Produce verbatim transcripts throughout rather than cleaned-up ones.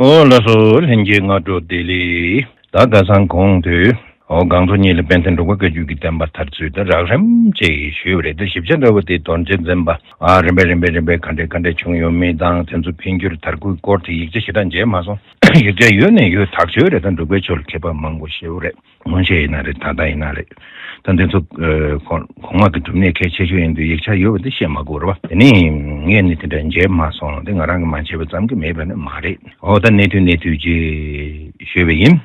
ཨོ་ལགས་སོ། ལྷན་རྒྱས་སྔ་དྲོ་བདེ་ལེགས། ད་ཁ་སང་གོང་དུ་ཨོ་སྒང་ཚོ་གཉིས་ལ་དཔལ་ལྡན་འབྲུག་པ་བཀའ་བརྒྱུད་ཀྱི་བསྟན་པ་དར་ཚུལ་དང་རགས་རིམ་ཅིག་ཞུས་པ་རེད། ད་ཞིབ་ཆ་འདྲ་བོ་དེ་རྡོ་རྗེ་འཛིན་པ་ཨ་རིམ་པས་རིམ་པས་རིམ་པས་ག་འདྲས་ག་འདྲས་བྱུང་ཡོད་མེད་དང་དེ་ཚོ་འཕེལ་འགྱུར་དར་ཁུལ་སྐོར་དེ་ཡིག་ཆ་ཞེ་དྲག་མཇལ་མ་སོང་། ཡིག་ཆ་ཡོད་ནས་ཡོད་ཐག་ཆོད་རེད། ད་འབྲུག་པའི་ཆོས་ལ་མཁས་པ་མང་པོ་ཞེ་པོ་རེད། སྔོན་ཆད་ཡིན་ན་རེད། ད་ལྟ་ཡིན་ན་རེད། ད་འདི་ཚོ་ཨ་གོང་གོང་མ་གི་སྒྲུབ་གནས་གལ་ཆེ་ཤོས་ཡིན་དུས་ཡིག་ཆ་ཡོད་པ་འདི་བཤད་མ་དགོས་རེད་བ། དེ་ནས་ངས་ནི་དེ་འདྲ་མཇལ་མ་སོང་། དེ་ང་རང་གིས་མ་མཇལ་བ་ཙམ་གྱིས་མེད་པ་ནི་མ་རེད། འོ་ད་གནས་ཚུལ་གནས་ཚུལ་ཅིག་ཞུས་པ་ཡིན།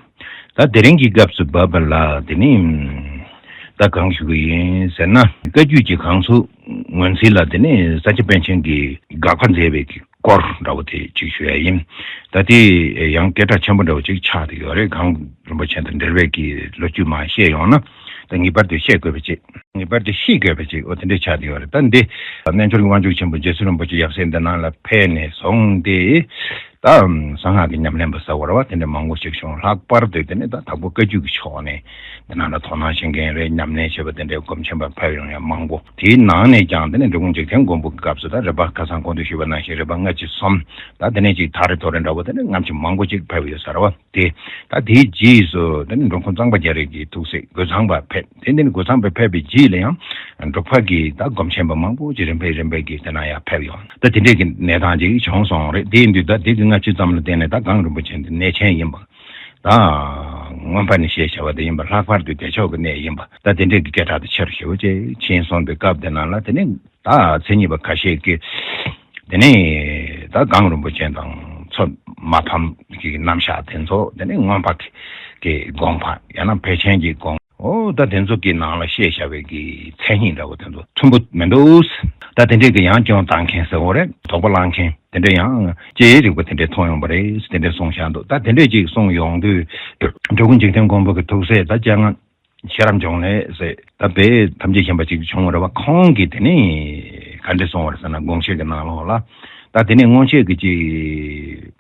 ད་དེ་རིང་གི་སྐབས་སུ་བབས་པ་ལ་དེ་ནི་ད་གང་ཞུ་གི་ཡིན་ཟེར་ན། བཀའ་བརྒྱུད་ཀྱི་གང་ཚུགས་ངོས་འཛིན་ལ་དེ་ནི་ས་སྐྱ་པཎ་ཆེན་གྱིས་དགག་པ་མཛད་པའི་གི་སྐོར་འདྲ་བོ་དེ་གཅིག་ཞུ་ཡ་ཡིན། ད་དེ་ཡང་སྐད་གྲགས་ཆེན་པོ་འདྲ་བོ་གཅིག་ཆགས་བསྡད་ཡོད་རེད། གང་རིན་པོ་ཆེ་དང་འབྲེལ་བའི་གི་ལོ་རྒྱུས་མར་བཤད་ཡོང་ན། ད་ངེས་པར་དུ་བཤད་དགོས་པ་ཅིག་ངེས་པར་དུ་ཤེས་དགོས་པ་ཅིག་འོ་དེ་འདྲ་ཆགས་བསྡད་ཡོད་རེད། ད་འདི་རྣལ་འབྱོར་གྱི་དབང་ཕྱུག་ཆེན་པོ་རྗེ་བཙུན་རིན་པོ་ཆེ་ཡབ་སྲས་འདི་ནང་ལ་ཕེབས་ནས་བཟུང་སྟེ། ད་གསང་སྔགས་ཀྱི་ཉམས་ལེན་པ་ཟེར་བ་རེད་བ། དེ་འདྲ་མང་པོ་ཞིག་བྱུང་། ལྷག་པར་དུ་དེ་ནི་ད་དྭགས་པོ་བཀའ་བརྒྱུད་ཀྱི་ཕྱོགས་ནས་འདི་ནང་ལ་དོ་སྣང་བྱེད་མཁན་རེད། ཉམས་ལེན་བྱེད་པ་དེ་འདྲའི་སྒོམ་ཆེན་པ་ཕེབས་ཡོང་ཡ་མང་པོ། དེའི་ནང་ནས་ཀྱང་དེ་ནི་འབྲི་གུང་འཇིག་རྟེན་མགོན་པོ་གི་སྐབས་སུ་ད་རིམ་པ་ཁ་སང་གོང་དུ་ཞུས་པ་ནང་བཞིན་རིམ་པ་ལྔ་བཅུ་གསུམ། ད་དེ་ནས་ཅིག་ཐག་རིང་ཐོག་རིང་འདྲ་བོ་དེ་ནི་སྔ་ཕྱི་མང་པོ་ཅིག་ཕེབས་ཡོད་ས་རེད་བ། དེ་ད་དེའི་རྗེས་སུ་དེ་ནི་འབྲོམ་ཁོང་གཙང་པ་རྒྱ་རས་ཀྱི་ཐུགས་སྲས་རྒོད་ཚང་པ་ཕེབས། དེ་ནི་རྒོད་ཚང་པ་ཕེབས་པའི་རྗེས་ལ་ཡང་འབྲུག་པ་གི་ད་སྒོམ་ཆེན་པ་མང་པོ་ཅིག་རིམ་པས་རིམ་པས་ཀྱིས་དེ་ན་ཡང་ཕེབས་ཡོང་། ད་དེ་འདྲས་ཀྱི་གནས་སྟངས་ཅིག་བྱུང་སོང་རེད། དེ་ཡིན་དུས་ད་དེ་གི་ལྔ་བཅུ་ཙམ་ལ་བརྟེན་ནས་ད་གངས་རིན་པོ་ཆེ་འདི་གནས་ཆེན་ཡིན་པ། ད་མངོན་པ་ནས་བཤད་བྱ་བ་དེ་ཡིན་པ། ལྷག་པར་དུ་བདེ་མཆོག་གི་གནས་ཡིན་པ། ད་དེ་འདྲས་ཀྱི་སྐད་གྲགས་དེ་ཆེ་རུ་ཞེ་པོ་ཅིག་ཕྱིན་སོང་དུས་སྐབས་དེ་ནང་ལ་དེ་ནི་ད་མཚན་ཉིད་པ་ཁ་ཤས་ཀྱིས་དེ་ནི་ད་གངས་རིན་པོ་ཆེ་དང་མཚོ་མ་ཕམ་གྱི་རྣམ་གཞག་དེ་ཚོ་དེ་ནི་མངོན་པ་གི་དགོངས་པ་ཡང་ན་ཕལ་ཆེན་གྱི་དགོངས། ཨོ་ད་དེ་ཚོ་གི་ནང་ལ་བཤད་བྱ་བའི་གི་མཚན་ཉིད་འདྲ་བོ་དེ་ཚོ་མཐུན་པོ་མི་འདུག་ད་དེ་འདྲས་ཀྱི་ཡང་སྐྱོན་བཏང་མཁན་ཟེར་བ་རེད། དོགས་པ་བསླང་མཁན་དེ་འདྲ་ཡང་དཔྱད་ཡིག་རིག་པ་དེ་འདྲས་མཐོང་ཡོང་བ་རེད། དེ་འདྲས་གསུངས་བཞག་འདུག་ད་དེ་འདྲས་ཅིག་གསུངས་ཡོང་དུས་འབྲི་གུང་འཇིག་རྟེན་མགོན་པོ་གི་ཐུགས་སྲས་ད་སྤྱན་སྔ་ཤེས་རབ་འབྱུང་གནས་ཟེར་ད་དཔེ་ཐམས་ཅད་མཁྱེན་པ་ཅིག་བྱུང་བ་རེད་བ། ཁོང་གིས་དེ་ནི་ག་འདྲ་གསུངས་པ་རེད་ཟེར་ན། དགོངས་བཞེད་ཀྱི་ནང་ལོགས་ལ་ད་དེ་ནི་སྔོན་ཆད་ཀྱི་ཅིག་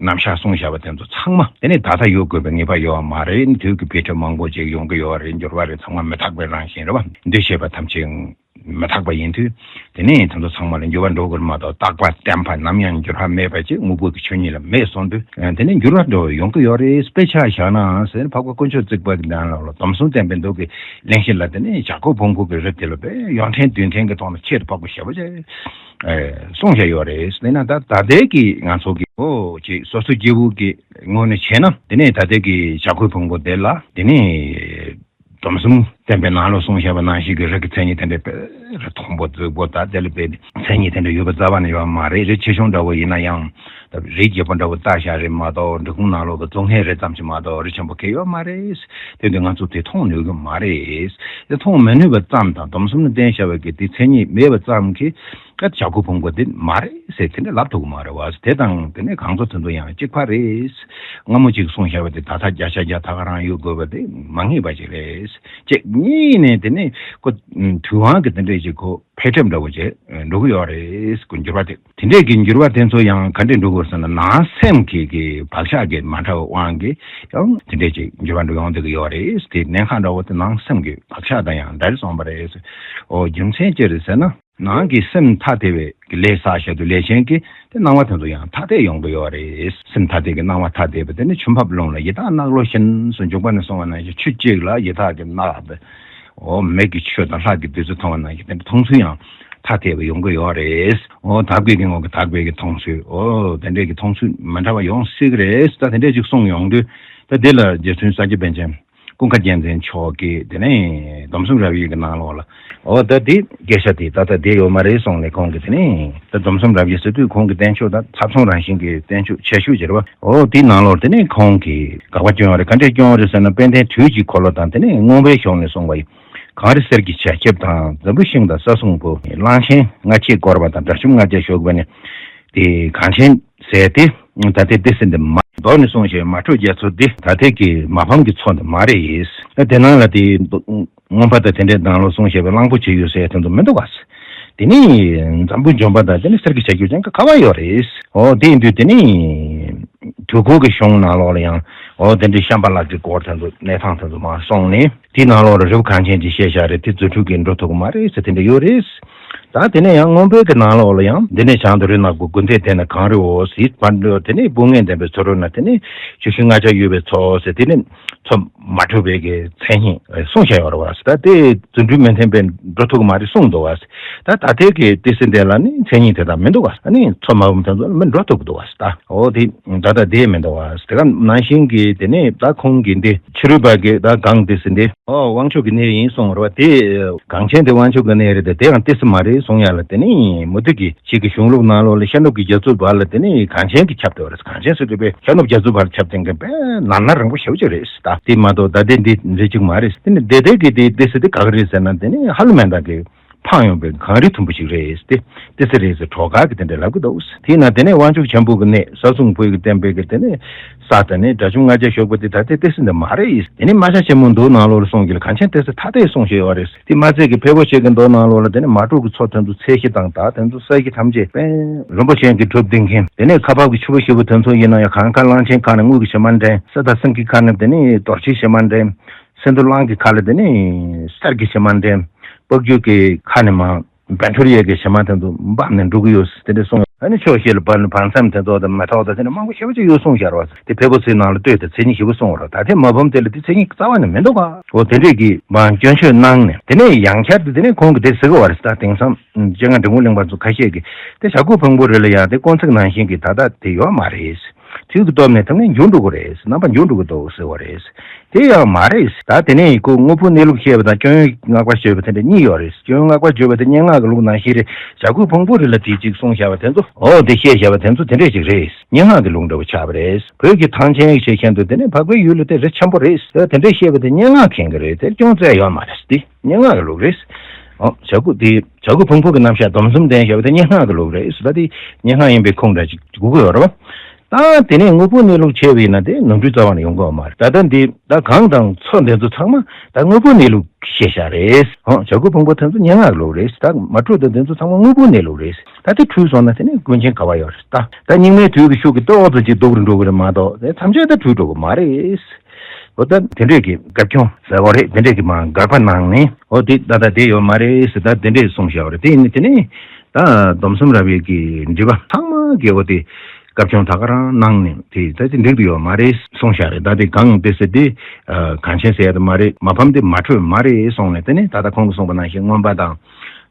རྣམ་གཞག་གསུངས་བཞག་པ་དེ་ཚོ་ཚང་མ་དེ་ནི་ད་ལྟ་ཡོད་དགོས་པའི་ངེས་པ་ཡོད་པ་མ་རེད། དུས་ཀྱི་འཕེལ་འགྲིབ་མང་པོ་ཅིག་ཡོང་གི་ཡོད་རེད། འགྱུར་བ་རེད། ཚང་མ་མི་རྟག་པའི་རང་བཞིན་རེད་བ། འདུས་བྱས་པ་ཐམས་ཅད་མི་རྟག་པ་ཡིན་དུས། དེ་ནས་དེ་ཚོ་ཚང་མ་ལ་འགྱུར་བ་འགྲོ་དགོས་མ་གཏོགས། རྟག་པ་བརྟན་པ་ནམ་ཡང་འགྱུར་བ་མེད་པ་ཅིག་དངོས་པོ་གི་ཆོས་ཉིད་ལ་མེད་གསུངས་དུས། དེ་ནས་འགྱུར་བ་འགྲོ་ཡོང་གི་ཡོད་རེད། དཔེ་ཆ་བཞག་ན་ཟེར། འཕགས་པ་དཀོན་མཆོག་བརྩེགས་པ་གི་ནང་ལ་སྡོམ་གསུམ་བསྟན་པའི་མདོ་གི་གླེང་གཞི་ལ་དེ་ནས་བྱ་རྒོད་ཕུང་པོ་གི་རི་དེ་ལ་དཔེ་ཡོན་ཏན་ལྡན་མཁན་གྱི་ཐོག་ནས་ཁྱད་དུ་འཕགས་པ་ཞེ་པོ་ཅིག་གསུངས་བཞག་ཡོད་རེད། དེས་ན་ད་ད་ལྟའི་གི་ང་ཚོ་གི་ཨོ་ཅིག་སོ་སོ་སྐྱེ་བོ་གི་ངོས་ནས་བྱས་ན། དེ་ནས་ད་ལྟའི་གི་བྱ་རྒོད་ཕུང་པོ་དེ་ལ་དེ་ནས་སྡོམ་གསུམ་བསྟན་པའི་ནང་ལ་གསུངས་བཞག་པ་ནང་བཞིན་གྱི་རི་གི་མཚན་ཉིད་དེ་འདྲ་དཔེ་རི་མཐོན་པོ་རྫིག་པོ་ད་དེ་ལ་དཔེ་མཚན་ཉིད་དེ་འདྲ་ཡོད་པ་རྩ་བ་ནས་ཡོད་མ་རེད། རི་ཆེ་ཆུང་འདྲ་བོ་ཡིན་ན་ཡང་ད་རི་རྒྱལ་པོ་འདྲ་བོ་བཏགས་བཞག་རེད་མ་གཏོགས། འབྲི་གུང་ནང་ལོགས་ཀྱི་རྫོང་ངེས་རེད་ཙམ་ཞིག་མ་གཏོགས་རི་ཆེན་པོ་གང་ཡོད་མ་རེད། དེ་དུས་ང་ཚོ་དེ་མཐོང་ནུས་ཀྱི་མ་རེད། དེ་མཐོང་མི་ནུས་པ་ཙམ་དང་སྡོམ་གསུམ་ལ་བརྟེན་བཞག་པའི་གི་དེ་མཚན་ཉིད་མེད་པ་ཙམ་གྱིས། ད་བྱ་རྒོད་ཕུང་པོ་དེ་མ་རེད་ཟེར་དེ་འདྲ་ལབ་ཐུབ་ཀྱི་མ་རེད་བ། དེ་དང་དེ་ནས་གང་ཚོ་དེ་ཚོ་ཡང་གཅིག་པ་རེད། སྔ་མོ་ཅིག་གསུངས་བཞག་པ་དེ་ད་ལྟ་བརྒྱ་ཆ་བརྒྱ་ད་ག་རང་ཡོད་དགོས་པ་དེ་མ་ངེས་པ་ཅིག་རེད། གཅིག་གཉིས་ནས་དེ་ནས་ཁོ་དུས་དབང་གི་དེ་འདྲས་ཅིག་ཁོ་འཕེལ་འགྲིབ་འདྲ་བོ་ཅིག་འགྲོ་གི་ཡོད་རེད། ཁོ་འགྱུར་བ་དེ་དེ་འདྲས་ཀྱི་འགྱུར་བ་དེ་ཚོ་ཡང་ག་འདྲས་འགྲོ་དགོས་ཟེར་ན། ནང་སེམས་ཀྱི་གི་བག་ཆགས་ཀྱི་མ་འདྲ་བའི་དབང་གིས་ཡང་དེ་འདྲས་ཅིག་འགྱུར་བ་འགྲོ་ཡོང་བསྡད་ཀྱི་ཡོད་རེད། དེ་གནད་འགག་འདྲ་བོ་དེ་ནང་སེམས་ཀྱི་བག་ཆགས་དང་ཡང་འདྲ་རེ་སོང་བ་རེད། ཨོ་རྒྱུ་མཚན་ཅི་རེད་ཟེར་ན། ནང་གི་སེམས་ཐ་དད་པའི་གི་ལས་བསགས་བཞག་དུས་ལས་ཅན་གྱི་དེ་སྣང་བ་དེ་ཚོ་ཡང་ཐ་དད་ཡོང་གི་ཡོད་རེད། སེམས་ཐ་དད་ཀྱི་སྣང་བ་ཐ་དད་པ་དེ་ནི་ཆུ་འབབ་ཀླུང་ལ་ཡི་དྭགས་གནག་ལོ་བཞིན་ཟེར་འཇུག་པ་ནས་གསུངས་པ་ནང་བཞིན། ཆུ་གཅིག་ལ་ཡི་དྭགས་ཀྱི་གནག་པ། འོ་མེ་གི་ཆུ་དང་ལྷ་གི་བདུད་རྩི་མཐོང་བ་ནང་བཞིན་དེ་འདྲ་མཐོང་ཚུལ་ཡང་ཐ་དད་པ་ཡོང་གི་ཡོད་རེད། འོ་དག་པའི་གི་ངོ་གི་དག་པའི་གི་མཐོང་ཚུལ། འོ་དེ་འདྲའི་གི་མཐོང་ཚུལ་མི་འདྲ་བ་ཡོང་སྲིད་གི་རེད། ད་དེ་འདྲའི་ཅིག་གསུངས་ཡོང་དུས། ད་དེ་ལ་རྗེ་བཙུན་ས་སྐྱ་པཎ་ཆེན་ཀུན་དགའ་རྒྱལ་མཚན་མཆོག་གིས་དེ་ནས་སྡོམ་གསུམ་རབ་དབྱེ་གི་ནང་ལོགས་ལ། འོ་ད་དེ་སྐད་ཆ་དེ་ད་ལྟ་བསྡད་ཡོད་མ་རེད་གསུངས་ནས། ཁོང་གིས་དེ་ནས་ད་སྡོམ་གསུམ་རབ་དབྱེ་ཟེར་དུས་ཁོང་གི་བསྟན་བཅོས་ད་ཚབ་མཚོན་རང་བཞིན་གྱི་བསྟན་བཅོས་ཆེ་ཤོས་ཅིག་རེད་བ། འོ་དེའི་ནང་ལོགས་དེ་ནས་ཁོང་གིས་དགག་པ་བསྐྱོན་ཡོད་རེད། ག་འདྲས་བསྐྱོན་ཡོད་རེད་ཟེར་ན། དཔལ་ལྡན་དུས་ཀྱི་འཁོར་ལོ་དང་དེ་ནས་མངོན་པའི་གཞུང་ནས་གསུངས་པ་ཡིན། གངས་རི་གསེར་གྱི་བྱ་ཁྱབ་དང་། འཛམ་བུ་ཤིང་དང་ས་གསུང་པོ། གླང་ཆེན་སྔ་ཕྱི་བསྐོར་བ་དང་། དགྲ་བཅོམ་ལྔ་བརྒྱ་བཞུགས་པ་ནི། དེ་གངས་ཅན་ཟེར་ཏེ། ད་ལྟའི་ཏི་སེ་འདི་མ་མདོ་ནས་གསུངས་བཞག་མ་དྲོས་རྒྱ་མཚོ་འདི། ད་ལྟའི་གི་མ་ཕམ་གྱི་མཚོ་འདི་མ་རེད། དེ་ནང་ལ་དེ་མངོན་པ་དང་དེ་འདྲའི་ནང་ལོགས་གསུངས་བཞག་པའི་གླང་པོ་ཆེ་ཡོད་ཟེར་དེ་ཚོ་མི་འདུག་ག། དེ་ནི་འཛམ་བུ་འཇོམས་པ་དང་དེ་ནི་གསེར་གྱི་བྱ་ཁྱུ་ཅན་ག་ག་བ་ཡོད་རེད། འོ་དེ་ཡིན་དུས་དེ་ནི་དུས་འཁོར་གྱི་གཞུང་ནང་ལོགས་ལ་ཡང་འོ་དེ་འདྲའི་ཤམྦྷ་ལ་གི་སྐོར་དེ་ཚོ་གནས་སྟངས་དེ་ཚོ་མར་གསུངས་ནས། དེའི་ནང་ལོགས་ལ་རི་བོ་གངས་ཅན་ཅིག་བཤད་བཞག་རེད། དེ་རྫུ་འཕྲུལ་གྱིས་འགྲོ་ཐུབ་ཀྱི་མ་རེད་ཟེར་དེ་འདྲ་ཡོད་རེད། ད་དེ་ནས་ཡང་སྔོན་པོའི་གི་ནང་ལོགས་ལ་ཡང་དེ་ནས་བྱང་དུ་རི་ནག་པོ་དགུ་འདྲེས་དེ་ནས་གངས་རི་འོ་ཟིལ་བར་འདྲ། དེ་ནས་སྤུ་ངད་ལྡན་པའི་མཚོ་རོལ་ན། དེ་ནས་ཆུ་ཤིང་ལྔ་ཆར་གཡོ་བའི་མཚོ་ཟེར། དེ་ནས་མཚོ་མ་འཁྲུགས་པའི་གི་མཚན་ཉིད་གསུངས་བཞག་ཡོད་རེད་བ། ད་དེ་རྫུ་འཕྲུལ་མི་མཐུན་པས་འགྲོ་ཐུབ་ཀྱི་མ་རེད་གསུངས་འདུག་བ། ད་ད་ལྟའི་གི་ཏི་སེ་འདི་ལ་ནི་མཚན་ཉིད་དེ་དག་མི་འདུག་བ། ཨ་ནི་མཚོ་མ་འོངས་དེ་ཚོ་ལ་མི་འགྲོ་ཐུབ་ཀྱི་འདུག་བ། ད་འོ་དེ་ད་ལྟ་དེ་མི་འདུག་བ། དེ་ག་ནང་བཞིན་གི་དེ་ནས་ད་ཁོང་གི་འདི་ཕྱི་རོལ་པ་གི་ད་གངས་ཏི་སེ་འདི། ཨོ་དབང་ཕྱུག་གི་གནས་ཡིན་གསུངས་རེད་བ། དེ་གངས་ཅན་དེ་དབང་ཕྱུག་གི་གནས་རེད་དེ། དེ་ཡང་ཏི་སེ་མ་རེད་གསུང་ཡ་ལ། དེ་ནི་མུ་མཐུད་ཀྱི་ཕྱིས་ཀྱི་གཞུང་ལུགས་ནང་ལོགས་ལ་ཤར་ནུབ་ཀྱི་རྒྱ་མཚོའི་བར་ལ་དེ་ནི་གངས་ཅན་གྱིས་ཁྱབ་བསྡད་པ་རེད། གངས་ཅན་ཟེར་དུས་པས་ཤར་ནུབ་རྒྱ་མཚོའི་བར་ཁྱབ་བསྡད་མཁན་པས་ནར་ནར་རིང་པོ་ཞེ་པོ་ཅིག་རེད་ད། དེ་མ་གཏོགས་ད་ལྟའི་འདི་རེད་ཅིག་མ་རེད། དེ་ནི་འདི་ལྟའི་གི་དེ་ཏི་སེ་དེ་ག་གི་རེད་ཟེར་ན། དེ་ནི་ཧ་ལམ་མེ་མདའ་གི་འཕངས་ཡོང་པའི་གངས་རི་མཐོན་པོ་ཞིག་རེད་དེ། ཏི་སེ་རེད་ཟེར་གྲོགས་ཁ་གི་དེ་འདྲ་ལབ་གི་འདུག་དེས་ན་དེ་ནས་དབང་ཕྱུག་ཆེན་པོ་གི་གནས་ས་སྲུང་བོད་ཀྱི་བསྟན་པའི་གི་དེ་ནས་ས་དེ་ནས་དགྲ་བཅོམ་ལྔ་བརྒྱ་བཞུགས་པ་དེ་ད་ལྟའི་ཏི་སེ་འདི་མ་རེད། དེ་ནས་རྨ་བྱ་ཆེན་མོའི་མདོ་ནང་ལོགས་ལ་གསུངས་ཀྱི་ལ། གངས་ཅན་ཏི་སེ་ཐ་དད་གསུངས་བཞག་ཡོད་རེད། དེ་མ་ཚད་ཀྱི་ཕལ་པོ་ཆེ་གི་མདོ་ནང་ལོགས་ལ་དེ་ནས་མ་འབྲུག་གི་མཚོ་དེ་ཚོ་ཚལ་གཞི་དང་ད་དེ་ཚོ་ས་གཞི་ཐམས་ཅད་པས་རིན་པོ་ཆེ་གི་གྲུབ་སྟེ་མཁན། དེ་ནས་ཁ་འབབ་ཀྱི་ཆུ་བོ་བཞི་པོ་དེ་ཚོ་ཡིན་ན་ཡང་གངས་དཀར་གླང་ཆེན་ཁ་ནས་དངུལ་གྱི་བྱེ་མ་འདྲེན། གསེར་དང་སེང་གེ་ཁ་ནས་དེ་ནས་རྡོ་རྗེའི་བྱེ་མ་འདྲེན། སེང་གེ་གླང་གི་ཁ་ལ་དེ་ནས་གསེར་གྱི་བྱེ་མ་འདྲེན། ལྤགས་རྒྱུད་ཀྱི་ཁ་ནས་མ་བཻ་ཌཱུརྱ་གི་བྱེ་མ་དེ་ཚོ་འབབ་ནས་འགྲོ་གི་ཡོད་དེ་འདྲ་གསུངས། ཨ་ནི་ཕྱོགས་བཞི་ལ་བར་ནས་བར་མཚམས་དེ་ཚོ་དང་མེ་ཏོག་དང་དེ་འདྲ་མང་པོ་ཞེ་པོ་ཅིག་ཡོད་གསུངས་བཞག་རེད་བ། དེ་ཕལ་པོ་ཚོའི་ནང་ལ་ལྟོས་ཏེ་མཚན་ཉིད་ཞེ་པོ་གསུངས་པ་རེད། ད་ལྟའི་མ་ཕམ་དེ་ལ་དེ་མཚན་ཉིད་རྩ་བ་ནས་མི་འདུག་ག་འོ་དེ་འདྲས་ཀྱི་མ་སྐྱོན་ཆོས་གནང་ནས་དེ་ནས་ཡང་བསྐྱར་དུ་དེ་ནས་ཁོང་གིས་དེ་ཟེར་གི་བ་རེད། ད་དེང་སང་སྤྱན་སྔ་འབྲི་གུང་གླིང་པ་ཚོ་ཁ་ཤས་ཀྱིས་དེ་བྱ་རྒོད་ཕུང་པོ་རི་ལ་ཡང་དེ་དཀོན་བརྩེགས་ནང་བཞིན་གྱི་ད་ལྟ་དེ་ཡོད་མ་རེད། དུས་ཀྱི་སྟོབས་ནས་ཐམས་ཅད་འགྱུར་འགྲོ་གི་རེད། རྣམ་པ་འགྱུར་འགྲོ་གི་འདུག་ཟེར་བ་རེད། དེ་ཡང་མ་རེད། ད་དེ་ནས་ཁོ་དངོས་པོའི་གནས་ལུགས་བཤད་པ་དང་སྐྱོན་ཡོན་སྔགས་པ་བརྗོད་པ་དེ་འདྲ་གཉིས་ཡོད་རེད། སྐྱོན་ཡོན་སྔགས་པ་བརྗོད་པ་དེ་སྙན་ངག་གི་ལུགས་ནང་བཞིན་རེད། བྱ་རྒོད་ཕུང་པོ་རི་ལ་དེ་གཅིག་གསུངས་བཞག་པ་དེ་ཚོ། འོ་དེ་བཤད་བཞག་པ་དེ་ཚོ་དེ་འདྲས་ཅིག་རེད། སྙན་ངག་གི་ལུགས་འདྲ་པོ་ཆགས་པ་རེད། བོད་ཀྱི་ཐང་ཆེན་ཞེས་མཁན་དུ་དེ་ནས་འཕགས་པའི་ཡུལ་ལ་དེ་རི་ཆེན་པོ་རེད་ཟེར་དེ་འདྲས་བཤད་པ་དེ་སྙན་ངག་མཁན་གྱི་རེད། དེར་སྐྱོན་བཙལ་ཡོད་མ་རེད། དེ་སྙན་ངག་གི་ལུགས་རེད། ཨོ་བྱ་རྒོད་དེ་བྱ་རྒོད་ཕུང་པོ་གི་རྣམ་གཞག་སྡོམ་གསུམ་ལྡན་བཞག་པ་དེ་སྙན་ངག་གི་ལུགས་རེད་ཟེར། ད་དེ་སྙན་ངག་ཡིན་པའི་ཁུངས་འདྲ་ཅིག་དགོས་ཀྱི་ཡོད་རེད་པ། ད་དེ་ནས་དངོས་པོའི་གནས་ལུགས་བྱས་པ་ཡིན་ན་དེ་ནོར་འཁྲུལ་རྩ་བ་ནས་ཡོང་གི་ཡོད་མ་རེད། ད་ལྟ་འདི་ད་གངས་དང་མཚོ་འདི་ཚོ་ཚང་མ་ད་དངོས་པོའི་གནས་ལུགས་བཤད་བཞག་རེད། ཧོ་བྱ་རྒོད་ཕུང་པོ་དེ་ཚོ་སྙན་ངག་གི་ལུགས་རེད། ད་མ་འཁྲུལ་དང་འདི་ཚོ་ཚང་མ་དངོས་པོའི་གནས་ལུགས་རེད། ད་དེ་འཁྲུལ་སོང་ན་དེ་ནས་ཀུན་མཁྱེན་ག་པར་ཡོད་རེད། ད་ད་སྙིགས་མའི་དུས་ཀྱི་ཤུགས་ཀྱིས་ཏོག་ཙམ་ཅིག་སྡུག་རུ་འགྲོ་གི་རེད་མ་གཏོགས་དེ་ཐམས་ཅད་ད་འཁྲུལ་འགྲོ་གི་མ་རེད། འོ་ད་དེ་འདྲས་ཀྱི་དགའ་སྐྱོང་ཟེར་བ་རེད། དེ་འདྲས་ཀྱི་མ་དགག་པ་གནང་ནས་འོ་དེ་ད་ད་དེ་ཡོད་མ་རེད་ཟེར། ད་དེ་འདྲས་གསུངས་བཞག་པ་རེད། དེ་ཡིན་ནི་དེ་ནས་ད་སྡོམ་གསུམ་རབ་དབྱེ་གི་འགྲེལ་པ་ཚང་མ་གི་འོ་དེ་དགའ་སྐྱོང་ད་ག་རང་གནང་ནས་དེ་ད་དེ་འགྲིག་ཏུ་ཡོད་མ་རེད་གསུངས་བཞག་རེད། ད་དེ་གང་དེ་ཟེར་དེ་གངས་ཅན་ཟེར་ཡ་དེ་མ་རེད། མ་ཕམ་དེ་མ་འཁྲུལ་མ་རེད་གསུངས་ནས། དེ་ནས་ད་ལྟ་ཁོང་གིས་གསུངས་པ་ནང་བཞིན་མངོན་པ་དང་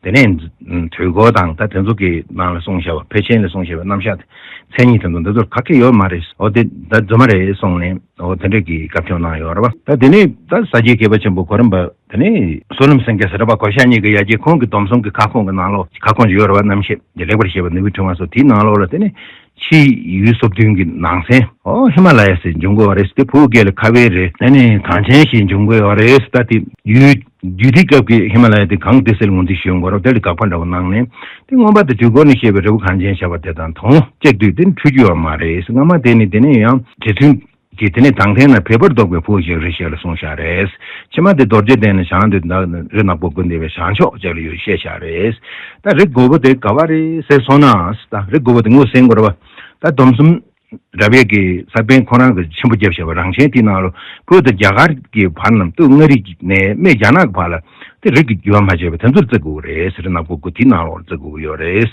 དེ་ནས་དུས་འཁོར་དང་ད་དེ་ཚོ་གི་ནང་ལ་གསུངས་བཞག་པ་ཕལ་ཆེན་ལ་གསུངས་བཞག་པའི་རྣམ་གཞག་དེ་མཚན་ཉིད་དེ་ཚོ་འདི་ཚོར་ག་གེ་ཡོད་མ་རེད། འོ་དེ་ད་རྫུན་མ་རེད་གསུངས་ནས། འོ་དེ་འདྲས་ཀྱི་དགའ་སྐྱོང་གནང་ཡོད་རེད་པ། ད་དེ་ནས་ད་ས་སྐྱའི་མཁས་པ་ཆེན་པོ་གོ་རིམ་པ་དེ་ནས་བསོད་ནམས་སེང་གེ་ཟེར་བ་གོ་ཤ་གཉིས་ཀྱི་ཡ་གྱལ་ཁོང་གི་སྡོམ་གསུམ་གྱི་ཁ་སྐོང་གི་ནང་ལོགས་ཁ་སྐོང་ཅིག་ཡོད་རེད་པ། རྣམ་བཤད་ཀྱི་ལེགས་པར་བཤད་པ་ནོར་བུའི་ཕྲེང་བ་སོགས། དེའི་ནང་ལོགས་ལ་དེ་ནས་ཕྱིའི་ཡུལ་སོ་བདུན་གྱི་ནང་ཚན། ཨོ་ཧི་མ་ལ་ཡ་ཞེས་འབྱུང་དགོས་པ་རེད། དེ་ཕུ་གུ་སྐད་ལ་ཁ་བའི་རེད། དེ་ནས་གངས་ཅན་ཞེས་འབྱུང་དགོས་པ་རེད། ད་དེ་ཡུལ་རྒྱུད་སྡེའི་སྐབས་ཀྱི་ཧི་མ་ལ་ཡ་དེ་གངས་ཏི་སེ་ལ་ངོས་འཛིན་ཞུ་ཡོང་གི་རེད་པ། དེ་ལ་དགག་པ་འདྲ་པོ་གནང་ནས། དེ་མངོན་པ་དང་དུས་འཁོར་ནས་བཤད་པའི་རི་བོ་གངས་ཅན་བྱ་བ་དེ་དང་དོན་གཅིག་ཏུ་དེ་འཁྲུལ་རྒྱུ་ཡོད་མ་རེད། སྔ་མ་དེ་ནི་དེ་ནས་ཡང་རྗེ་བཙུན་གྱིས་དེ་ནས་དང་ཐོག་ན་འཕེལ་པར་གཏོགས་པའི་ཕུ་བོ་ཞིག་རེད་ཞེས་ལ་གསུངས་བཞག་རེད། ཕྱི་མ་དེ་རྡོ་རྗེ་གདན་ནས་བྱང་དུ་ད་རི་ནག་པོ་དགུ་འདྲེས་པའི་བྱང་ཕྱོགས་ཅིག་ལ་ཡོད་ཞེས་བཞག་རེད། ད་རི་དགུ་པོ་དེ་ག་པ་རེད་ཟེར་སོང་ན། ད་རི་དགུ་པོ་དེ་ངོས་ཟིན་དགོས་རེད་པ། ད་སྡོམ་གསུམ་རབ་དབྱེ་གི་ས་པཎ་ཁོ་རང་གིས་ཆེན་པོ་རྒྱབ་བཞག་པ་རང་ཆེན་དེའི་ནང་ལ་བོད་དང་རྒྱ་གར་གྱི་བར་རྣམས་སྟོད་མངའ་རིས་ནས་སྨད་རྒྱ་ནག་གི་བར་ལ་དེ་རི་གི་རྒྱུད་པ་མ་ཆད་པ་དེ་ཚོར་བརྩི་དགོས་རེད་ཟེར། རི་ནག་པོ་དགུ་དེའི་ནང་ལོགས་ལ་བརྩི་དགོས་ཀྱི་ཡོད་རེད།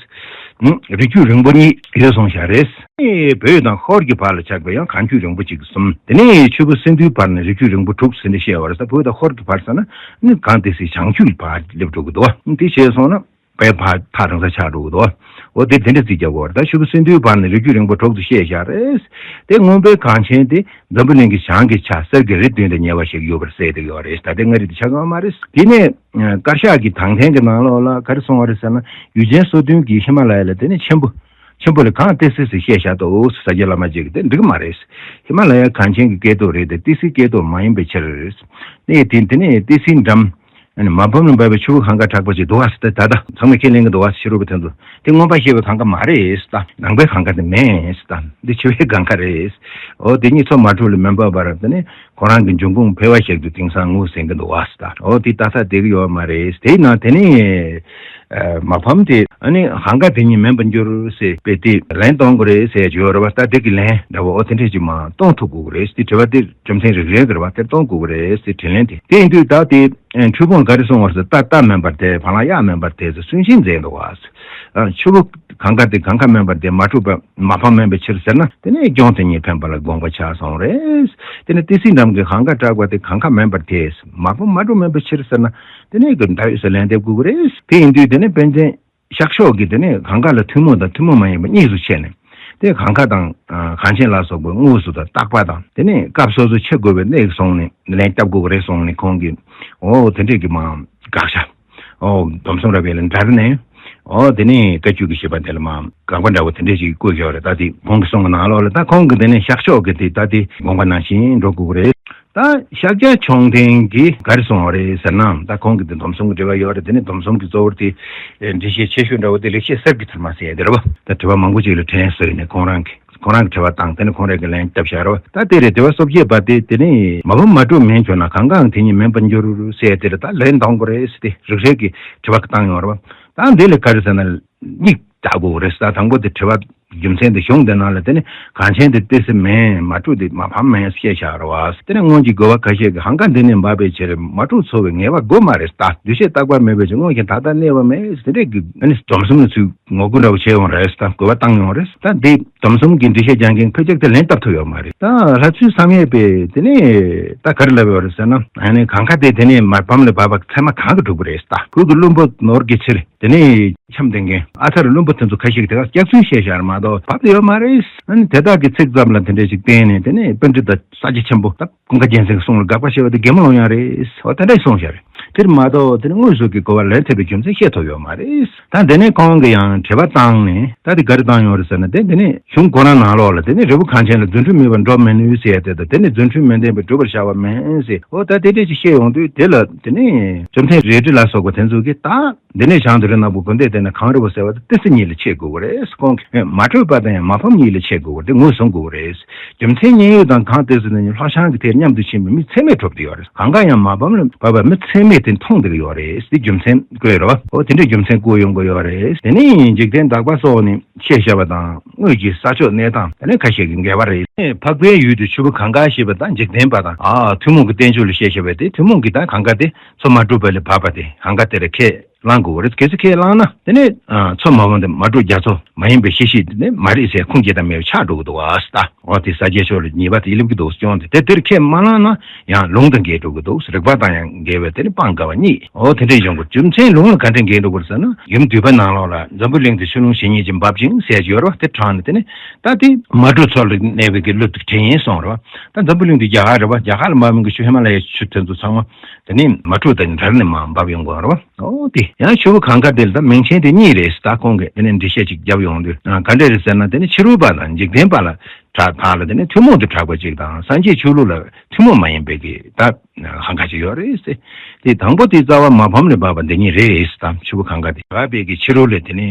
ཧུམ། རི་རྒྱུད་རིང་པོ་གཉིས་ཡོད་གསུངས་བཞག་རེད། བོད་དང་ཧོར་གྱི་བར་ལ་ཆགས་པའི་ཡང་གངས་རྒྱུད་རིང་པོ་གཅིག་གསུམ། དེ་ནས་ཆུ་བོ་སེ་འདུའི་བར་ནས་རི་རྒྱུད་རིང་པོ་དྲུག་ཟེར་འདི་བཤད་པ་རེད། ད་བོད་དང་ཧོར་གྱི་བར་ཟེར་ན་ནི་གངས་ཏི་སེའི་བྱང་རྒྱུད་ཀྱི་བར་སླེབས་འགྲོ་གི་འདུག་བ། འདི་བྱས་སོང་ན། པའི་ཕར་ཐག་རིང་ས་ཆགས་འགྲོ་གི་འདུག་འོ་དེ་དེ་འདྲ་རྩིས་རྒྱག་དགོས་རེད། ད་ཆུ་བོ་སེ་འདུའི་བར་ནས་རི་རྒྱུད་རིང་པོ་དྲུག་ཏུ་བཤད་བཞག་རེད། དེ་སྔོན་པོའི་གངས་ཅན་དེ་འཛམ་བུ་གླིང་གི་བྱང་གི་ཆ་གསེར་གྱི་རི་བདུན་དང་ཉེ་བ་ཞིག་ཡོད་པར་གསལ་བསྡད་ཡོད་རེད། ད་ལྟའི་མངའ་རིས་དེ་ཆགས་ཀྱི་ཡོད་མ་རེད། དེ་ནས་བཀའ་ཤག་གི་དང་ཐོག་གི་ནང་ལོགས་ལ་ག་རེ་གསུངས་པ་རེད་ཟེར་ན། ཡུལ་ཆེན་སོ་བདུན་གྱི་ཧི་མ་ལ་ཡ་ལ་དེ་ནས་ཆེན་པོ་ཆེན་པོ་ལ་གངས་ཏི་སེ་ཟེར་བཤད་བཞག་འདུག་ས་སྐྱ་བླ་མ་གཅིག་གིས་དེ་འགྲིག་གི་མ་རེད། ཧི་མ་ལ་ཡ་གངས་ཅན་གྱི་སྐད་དོད་རེད་དེ་ཏི་སེའི་སྐད་དོད་མ་ཡིན་པའི་ཕྱིར། ནས་དེ་དེ་ནས་ཏི་སེའི་འགྲམ། ཨ་ནི་མ་ཕམ་ལ་འབབ་པའི་ཆུ་བོ་གངས་དཀར་གྲགས་པ་ཅིག་འདུག་བ་ཟེར་ཏེ། ད་ལྟ་ཚང་མས་ཁས་ལེན་གྱི་འདུག་བ། ཕྱི་རོལ་པ་དེ་ཚོ་དེ་མངོན་པར་ཤེས་པའི་གངས་དཀར་མ་རེད་ཟེར་ད། ནང་པའི་གངས་དཀར་དེ་མེད་ཟེར་ད། འདི་ཕྱི་པའི་གངས་དཀར་རེད། འོ་དེ་གཉིས་མཚོ་མ་འཁྲུགས་ལ་མི་འབབ་པར་དེ་ནི་ཁོ་རང་གི་འབྱུང་ཁུངས་འཕེལ་བ་ཞིག་ཏུ་དེང་སང་ངོས་ཟིན་གྱི་འདུག་བ་ཟེར་ད། འོ་དེ་ལྟ་ས་བསྡད་ཀྱི་ཡོད་མ་རེད། དེས་ན་དེ་ནི་ཨ་མ་ཕམ་དེ་ཨ་ནི་གངས་དཀར་དེ་གཉིས་མིན་པར་འགྱུར་ཟེར་བས་དེ་ལན་གཏོང་དགོས་རེད་ཟེར་ཡ་ཅིག་ཡོད་རེད་བ། ད་དེ་གི་ལན་འདྲ་བོ་འོ་དེ་འདྲས་ཅིག་མ་གཏོང་ཐུབ་དགོས་ཀྱི་རེད་ཟེར། དེ་དྲི་བ་དེ་རྒྱུ་མཚན་རེག་རེག་གི་རེད་བ། དེ་གཏོང་དགོས་ཀྱི་རེད་ཟེར་དྲིས་ལན་དེ། དེ་ཡིན་དུས་ད་དེ། ཨེ། འཁྲུལ་སྤོང་ག་རེ་གསུངས་པ་རེད་ཟེར། རྟ་རྟ་མིན་པར་ཐལ། བ་ལང་གཡག་མིན་པར་ཐལ་ཟེར་གསུང་བཤད་མཛད་འདུག་བ། ཨ། ཆུ་བོ་གངྒཱ་དེ་གངྒཱ་མིན་པར་ཐལ། མ་གྲུབ་པ་མ་ཕམ་མིན་པའི་ཕྱིར་ཟེར་ན། དེ་ནས་སྐྱོན་དེ་ཉིད་འཕེན་པ་ལ་དགོངས་པ་ཆགས་སོང་རེད། དེ་ནས་ཏི་སེའི་འགྲམ་གྱི་གངྒཱ་བྲག་པ་དེ་གངྒཱ་མིན་པར་ཐལ། མ་ཕམ་མ་གྲུབ་མིན་པའི་ཕྱིར་ཟེར་ན། དེ་ནས་ཀྱི་ཟླ་འོད་ཟེར་ལན་འདེབས་དགོས་ཀྱི་རེད། དེ་ཡིན་དུས་དེ་ནས་པཎ་ཆེན་ཤག་ཤོག་གིས་དེ་ནས་གངྒཱ་ལ་ཐུན་མོང་དང་ཐུན་མོང་མ་ཡིན་པ་གཉིས་སུ་ཕྱེ་ནས། དེ་གངྒཱ་དང་། ཨ། གངས་ཅན་ལ་སོགས་པའི་དངོས་སུ་དང་རྟག་པ་དང་། དེ་ནས་སྐབས་སོ་སོ་ཕྱེ་དགོས་པའི་གནས་སོང་ནས་ལན་བཏབ་དགོས་ཀྱི་རེད་གསུངས་ནས། ཁོང་གིས། འོ། དེ་འདྲས་ཀྱི་མ་དགག་བྱ། འོ། སྡོམ་གསུམ་རབ་དབྱེ་ལ་འདྲ་ནས། འོ། དེ་ནས་བཀའ་བརྒྱུད་ཀྱི་བཞེད་པ་དེ་ལ་མ་དགག་པ་འདྲ་བོ་དེ་འདྲས་ཞིག་བཀོད་ཡོད་རེད། ད་དེ་ཁོང་གི་གསུང་གི་ནང་ལོགས་ལ། ད་ཁོང་གི་དེ་ནས་ཤག་ཤོག་གི་དེ་ད་དེ་དགོངས་པ་ནང་བཞིན་འགྲོ་དགོས་ཀྱི་རེད། ད་ཤཱཀྱ་མཆོག་ལྡན་གྱིས་ག་རེ་གསུངས་པ་རེད་ཟེར་ན། ད་ཁོང་གི་དེ་སྡོམ་གསུམ་གྱི་འགྲེལ་པ་ཡོད་རེད། དེ་ནས་སྡོམ་གསུམ་གྱི་གཙོ་བོར་དེ་འགྲེལ་བཤད་ཆེ་ཤོས་འདྲ་བོ་དེ་ལེགས་བཤད་གསེར་གྱི་ཐུར་མ་ཟེར་ཡ་དེ་རེད་པ། ད་དྲི་བ་མང་པོ་ཅིག་ལ་དྲན་སོང་ནས། ཁོང་རང་གིས་ཁོང་རང་གིས་དྲི་བ་བཏང་། དེ་ནས་ཁོང་རང་གིས་ལན་བཏབ་བཞག་རེད་པ། ད་དེ་རེད། དྲི་བ་སོ་བརྒྱད་པ་དེ། དེ་ནས་མ་ཕམ་མ་གྲུབ་མིན་གྱུར་ན། གང་གང་དེ་ཉིད་མིན་པར་འགྱུར་ཟེར་ཡ་དེ་ལ་ད་ལན་གཏོང་དགོས་རེད་ཟེར་ཏེ་རིགས་རེ་གིས་དྲི་བ་བཏང་ཡོང་རེད་པ། ད་འདི་ལ་ག་རེ་ཟེར་ན། གཉིས་བལྟ་དགོས་རེད། ད་དང་པོ་དེ་དྲི་བ་རྒྱུ་མཚན་དེ། གཞུང་དེ་ནང་ལ་དེ་ནི་གངས་ཅན་དེ་ཏི་སེ་མིན། མ་གྲུབ་དེ་མ་ཕམ་མིན་ཞེས་བྱ་བ་རེད་པ། དེ་ནི་སྔོན་གྱི་རྒོལ་བ་ཁ་ཤས་ཀྱིས་གངྒཱ་འདི་ནི་འབབ་པའི་ཕྱིར་མ་གྲུབ་འཚོལ་བའི་ངེས་པ་དགོས་མ་རེད། ད་འདུས་བྱས་རྟག་པ་མེད་པའི་ཕྱིར་སྔོན་གྱི་ད་ལྟ་གནས་པ་མེད་ཟེར། དེ་འདྲས་ཀྱི་ཨ་ནི་སྡོམ་གསུམ་ལ་ཚུར་ངོ་རྒོལ་འདྲ་བོ་བྱས་ཡོང་རེད། ད་རྒོལ་བ་བཏང་ཡོང་རེད། ད་འདི་སྡོམ་གསུམ་གྱི་འགྲེལ་བཤད་རྒྱག་མཁན་ཕལ་ཆེར་དེ་ལན་བཏབ་ཐུབ་ཡོད་མ་རེད། ད་ལྷ་ཚུལ་བསམ་ཡས་པས་དེ་ནི་ད་ག་རེ་ལབ་ཡོད་རེད་ཟེར་ན། ཨ་ནི་གངྒཱ་དེ་དེ་ནི་མ་ཕམ་ལ་བབས་པ་ཚད་མ་གང་གིས་གྲུབ་ཀྱི་རེད། ད་བོད་ཀྱི་བླུན་པོ་ནོར་གྱི་ཕྱིར། དེ་ནས་འཆམ་ལྡན་མཁན་ཨ་ཐར་བླུན་པོ་དེ་ཚོ་ཁ་ཤས་ཀྱིས་དེ་ག་སྐྱག་རྫུན་བཤད་བཞག་མ་གཏོགས་བབས་ཡོད་མ་རེད། ཨ་ནི་དེ་དག་གི་ཚིག་ཙམ་ལ་དེ་འདྲ་ཞིག་བསྟན་ནས། དེ་ནས་པཎྜི་ཏ་ས་སྐྱ་ཆེན་པོ་ད་ཀུན་དགའ་རྒྱལ་མཚན་གྱི་གསུང་ལ་དགག་པ་བྱས་པ་དེ་གད་མོ་སློང་ཡག་རེད། འོ་དེ་འདྲ་གསུངས་བཞག་རེད། དེར་མ་གཏོགས་དེ་ནི་དངོས་སུ་གི་གོ་བ་ལེན་ཐུབ་པའི་རྒྱུ་མཚན་བཤད་ཐུབ་ཡོད་མ་རེད། ད་དེ་ནས་ཁོང་གིས་ཡང་དྲི་བ་བཏང་ནས། ད་དེ་ག་རེ་བཏང་ཡོད་རེད་ཟེར་ན། དེ་དེ་ནས་གཞུང་ཁོ་རང་ནང་ལོགས་ལ་དེ་ནས་རི་བོ་གངས་ཅན་ལ་རྫུ་འཕྲུལ་མེད་པར་འགྲུབ་མི་ནུས་ཟེར་ཡ་དེ་དང་། དེ་ནས་རྫུ་འཕྲུལ་མི་ལྡན་པས་སྒྲུབ་པར་བྱ་བ་མིན་ཟེར། འོ་ད་དེ་འདྲ་ཞིག་བཤད་ཡོང་དུས། དེ་ལ་དེ་ནས་བཅོམ་ལྡན་རལ་གྲི་ལ་སོགས་པ་དེ་ཚོ་གིས་ད། འདི་ནས་བྱང་དུ་རི་ནག་པོ་དགོན་སྡེ་དེ་ནི་གངས་རི་བོ་ཟེར་བ་དེ་ཏི་སེ་ཉིད་ལ་ཕྱེ་དགོས་ཀྱི་རེད། ཁོང་གིས་མ་གྲུབ་པ་དང་ཡང་མ་ཕམ་གཉིས་ལ་ཕྱེ་དགོས་ཀྱི་རེད། དེ་ངོས་བཟུང་དགོས་ཀྱི་རེད། རྒྱུ་མཚན་མཉན་ཡོད་དང་གངས་ཏི་སེ་ནི་ལྷོ་བྱང་གི་མཐའ་མཉམ་དུ་ཕྱིན་པའི་མི་ཚད་མས་གྲུབ་བསྡད་ཡོད་རེད། གངྒཱ་ཡང་མ་ཕམ་ལ་བབས་པ་མི་ཚད་མས་དེ་མཐོང་བསྡད་ཀྱི་ཡོད་རེད། དེ་རྒྱུ་མཚན་བཀོད་རེད་པ། འོ་དེ་འདྲའི་རྒྱུ་མཚན་བཀོད་ཡོང་གི་ཡོད་རེད། དེ་ནས་འཇིག་རྟེན་དག་པ་སོགས་ནས་བཤད་བཞག་པ་དང་། དངོས་ཀྱི་ས་ཕྱོགས་གནས་སྟངས་དེ་ནི་ཁ་ཤས་ཀྱི་འགལ་བ་རེད། འཕགས་པའི་ཡུལ་དུ་ཆུ་བོ་གངྒཱ་ཞེས་པ་དང་། འཇིག་རྟེན་པ་དང་། ཨ། ཐུན་མོང་གི་བསྟན་བཅོས་ལ་བཤད་བཞག་པ་དེ། ཐུན་མོང་གི་ད་གངྒཱ་དེ་མཚོ་མ་གྲུབ་པ་ལ་བབས་པ་དེ་གངྒཱ་དེ་ལ་ཁས་བླང་དགོས་རེད། གལ་སྲིད་ཁས་བླངས་ན་དེ་ནས། ཨ། མཚོ་མ་ཕམ་དེ་མ་གྲུབ་རྒྱ་མཚོ་མ་ཡིན་པའི་ཤེས་བྱེད་དེ་ནི་མ་རེད་ཟེར་ཁུངས་སྐྱེལ་སྟངས་མེད་པ་ཆགས་འགྲོ་གི་འདུག་ཨ། ད་འོ་དེ་ས་སྐྱའི་ཕྱོགས་ལ་ཉེས་པ་དེ་སླེབས་ཀྱི་འདུག་སྐྱོན་དེ། དེ་དེར་ཁས་མ་བླངས་ན་ཡང་ལུང་དང་འགལ་འགྲོ་གི་འདུག་རིགས་པ་དང་ཡང་འགལ་བས་དེ་ནི་སྤང་དཀའ་བ་རྙེད། འོ་དེ་འདྲ་ཡོང་གི། རྒྱུ་མཚན་ལུང་ལ་ག་འདྲ་འགལ་འགྲོ་གི་རེད་ཟེར་ན། ཡུམ་འདུས་པ་ནང་ལོགས་ལ་འཛམ་བུ་གླིང་དུ་ཆུ་ཀླུང་ཇི་སྙེད་ཅིག་འབབ་ཅིང་ཟེར་གྱི་ཡོད་རེད་པ། དེ་དྲངས་ནས་དེ་ནི་ད་དེ་མ་གྲུབ་མཚོ་ལ་གནས་པའི་གི་ཀླུ་དེ་དྲན་ཡིན་གསུངས་རེད་པ། ད་འཛམ་བུ་གླིང་དེ་རྒྱ་གར་རེད་པ། རྒྱ་གར་ལ་འབབ་མཁན་གྱི་ཆུ་ཧི་མ་ལ་ཡའི་ཆུ་དེ་ཚོ་ཚང་མ་དེ་ནི་མ་གྲུབ་དང་འབྲེལ་ནས་མར་འབབ་ཡོང་གི་ཡོད་རེད་པ། འོ་དེ་ཡང་ཆུ་བོ་གངྒཱ་དེ་ལ་ད་མིང་ཆེན་དེ་གཉིས་རེད། ད་ཁོང་གིས་དེ་ནས་འགྲེལ་བཤད་ཅིག་བརྒྱབ་ཡོང་དུས། ཨ། ག་འདྲ་རེད་ཟེར་ན། དེ་ནི་ཕྱི་རོལ་པ་དང་འཇིག་རྟེན་པ་ལ་གྲགས་དག་ལ་དེ་ནི་ཐུན་མོང་དུ་གྲགས་པ་ཅིག་དང་། སངས་རྒྱས་ཆོས་ལུགས་ལ་ཐུན་མོང་མ་ཡིན་པའི་གི་ད་གངྒཱ་ཅིག་ཡོད་རེད་ཟེར། དེ་དང་པོ་དེ་རྩ་བ་མ་ཕམ་ལས་བབས་པ་འདི་ཉིད་རེད་ཟེར། ད་ཆུ་བོ་གངྒཱ་དེ་བབས་པའི་གི་ཕྱི་རོལ་ལས། དེ་ནས་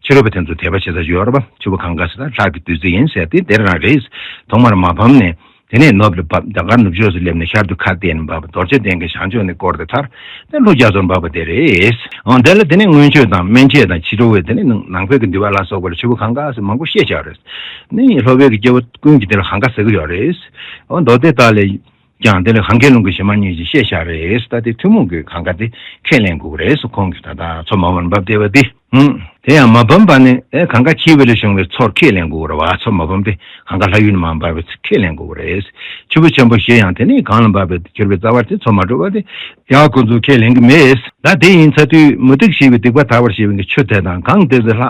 ཕྱི་རོལ་པ་དེ་ཚོ་དད་པ་བྱེད་ས་ཅིག་ཡོད་རེད་པ། ཆུ་བོ་གངྒཱ་ཟེར་ད་ལྷ་གི་བདུད་རྩི་ཡིན་ཟེར། དེ་དེ་རང་རེད། ཐོག་མར་མ་ཕམ་ནས། དེ་ནས་ནུབ་ལ་བབས། རྒྱ་གར་ནུབ་ཕྱོགས་སུ་སླེབས་ནས་ཤར་དུ་ཁ་བལྟས་ནས་བབས། རྡོ་རྗེ་གདན་གྱི་བྱང་ཕྱོགས་ནས་བསྐོར་ཏེ་མཐར་དེ་ལྷོ་རྒྱ་མཚོར་བབས་པ་དེ་རེད། འོ་དེ་ལ་དེ་ནས་མངོན་སྤྱོད་དང་སྨིན་བྱེད་དང་ཕྱི་དྲོ་བའི་དེ་ནས་ནང་པའི་གི་འདུལ་བ་ལ་སོགས་པ་ལ་ཆུ་བོ་གངྒཱ་ཟེར་མང་པོ་བཤད་བཞག་རེད། ནི་ལྷོ་པའི་གི་སྐྱེ་བོ་ཀུན་གྱིས་དེ་ལ་གངྒཱ་ཟེར་གི་ཡོད་རེད། འོ་མདོ་སྡེ་དག་ལས་ཀྱང་དེ་ལ་གངྒཱའི་ཀླུང་གི་བྱེ་མ་སྙེད་ཅེས་བཤད་བཞག་རེད། ད་དེ་ཐུན་མོང་གི་གངྒཱ་དེ་ཁས་ལེན་དགོས་རེད་ཟེར། ཁོང་གིས་ད་ལྟ་མཚོ་མ་ཕམ་ལ་བབས་བསྡད་པ་དེ། ཧུམ། དེ་ཡང་མ་ཕམ་པ་ནི། ཨེ། གངྒཱ་འཁྱིལ་བ་ལས་བྱུང་བའི་མཚོར་ཁས་ལེན་དགོས་རེད་པ། མཚོ་མ་ཕམ་དེ་གངྒཱ་ལྷ་ཡུལ་ནས་མར་འབབ་པའི་ཚུལ་ཁས་ལེན་དགོས་རེད། ཆུ་བོ་ཆེན་པོ་བཞི་ཡང་དེ་ནས་གངས་ལ་འབབ་པའི་གྱུར་པའི་རྩ་བ་དེ་མཚོ་མ་གྲུབ་པ་དེ། ཡང་ཁོ་ཚོས་ཁས་ལེན་གྱི་མེད། ད་དེ་ཡིན་ཚར་དུས་མུ་སྟེགས་ཞེས་པའི་སྡིག་པ་དག་པར་བྱེད་པའི་ཆུ་དེ་དང་། གངས་ཏི་སེ་ལྷ།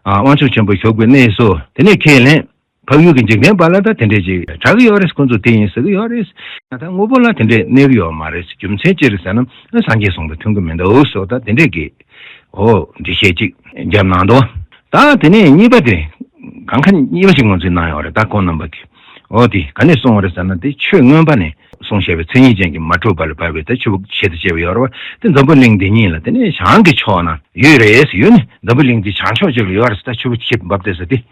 ཨ། དབང་ཕྱུག་ཆེན་པོ་བཞུགས་པའི་གནས་སུ་དེ་ནས་ཁས་ལེན། འཕགས་ཡུལ་གྱི་འཇིག་རྟེན་པ་ལ་ད་དེ་འདྲས་ཅིག་གྲགས་ཀྱི་ཡོད་རེད། ཁོ་ཚོས་དེ་ཡིན་ཟེར་གྱི་ཡོད་རེད། ད་དངོས་པོ་ལ་དེ་འདྲས་གནས་ཀྱི་ཡོད་མ་རེད། རྒྱུ་མཚན་ཅི་རེད་ཟེར་ན། སངས་རྒྱས་གསུངས་དང་མཐུན་གྱི་མི་འདུག་ཟེར། ད་དེ་འདྲས་ཀྱི། འོ། འགྲེལ་བཤད་ཅིག་བརྒྱབ་གནང་འདུག་ད་དེ་ནས་གཉིས་པ་དེ། གང་ཁ་གཉིས་པ་ཞིག་ངོས་འཛིན་གནང་ཡོད་རེད། ད་ཁོང་རྣམ་པ་གིས། འོ་དེ་ག་ནས་གསུངས་པ་རེད་ཟེར་ན། དེ་ཆོས་མངོན་པ་ནས་གསུངས་བཞག་པའི་མཚན་ཉིད་ཅན་གྱི་མ་གྲུབ་པ་ལ་བབས་པའི་ད་ཆུ་བོ་ཞེས་དེ་བྱས་པ་ཡོད་རེད་པ། དེ་འཛམ་བུ་གླིང་འདི་ཉིད་ལ་དེ་ནས་བྱང་གི་ཕྱོགས་ན་ཡོད་རེད་ཟེར། ཡོད་ནི་འཛམ་བུ་གླིང་འདི་བྱང་ཕྱོགས་གཅིག་ལ་ཡོད་རེད་ཟེར། ད་ཆུ་བོ་ཞེས་འབབ་བསྡད་ས་དེ།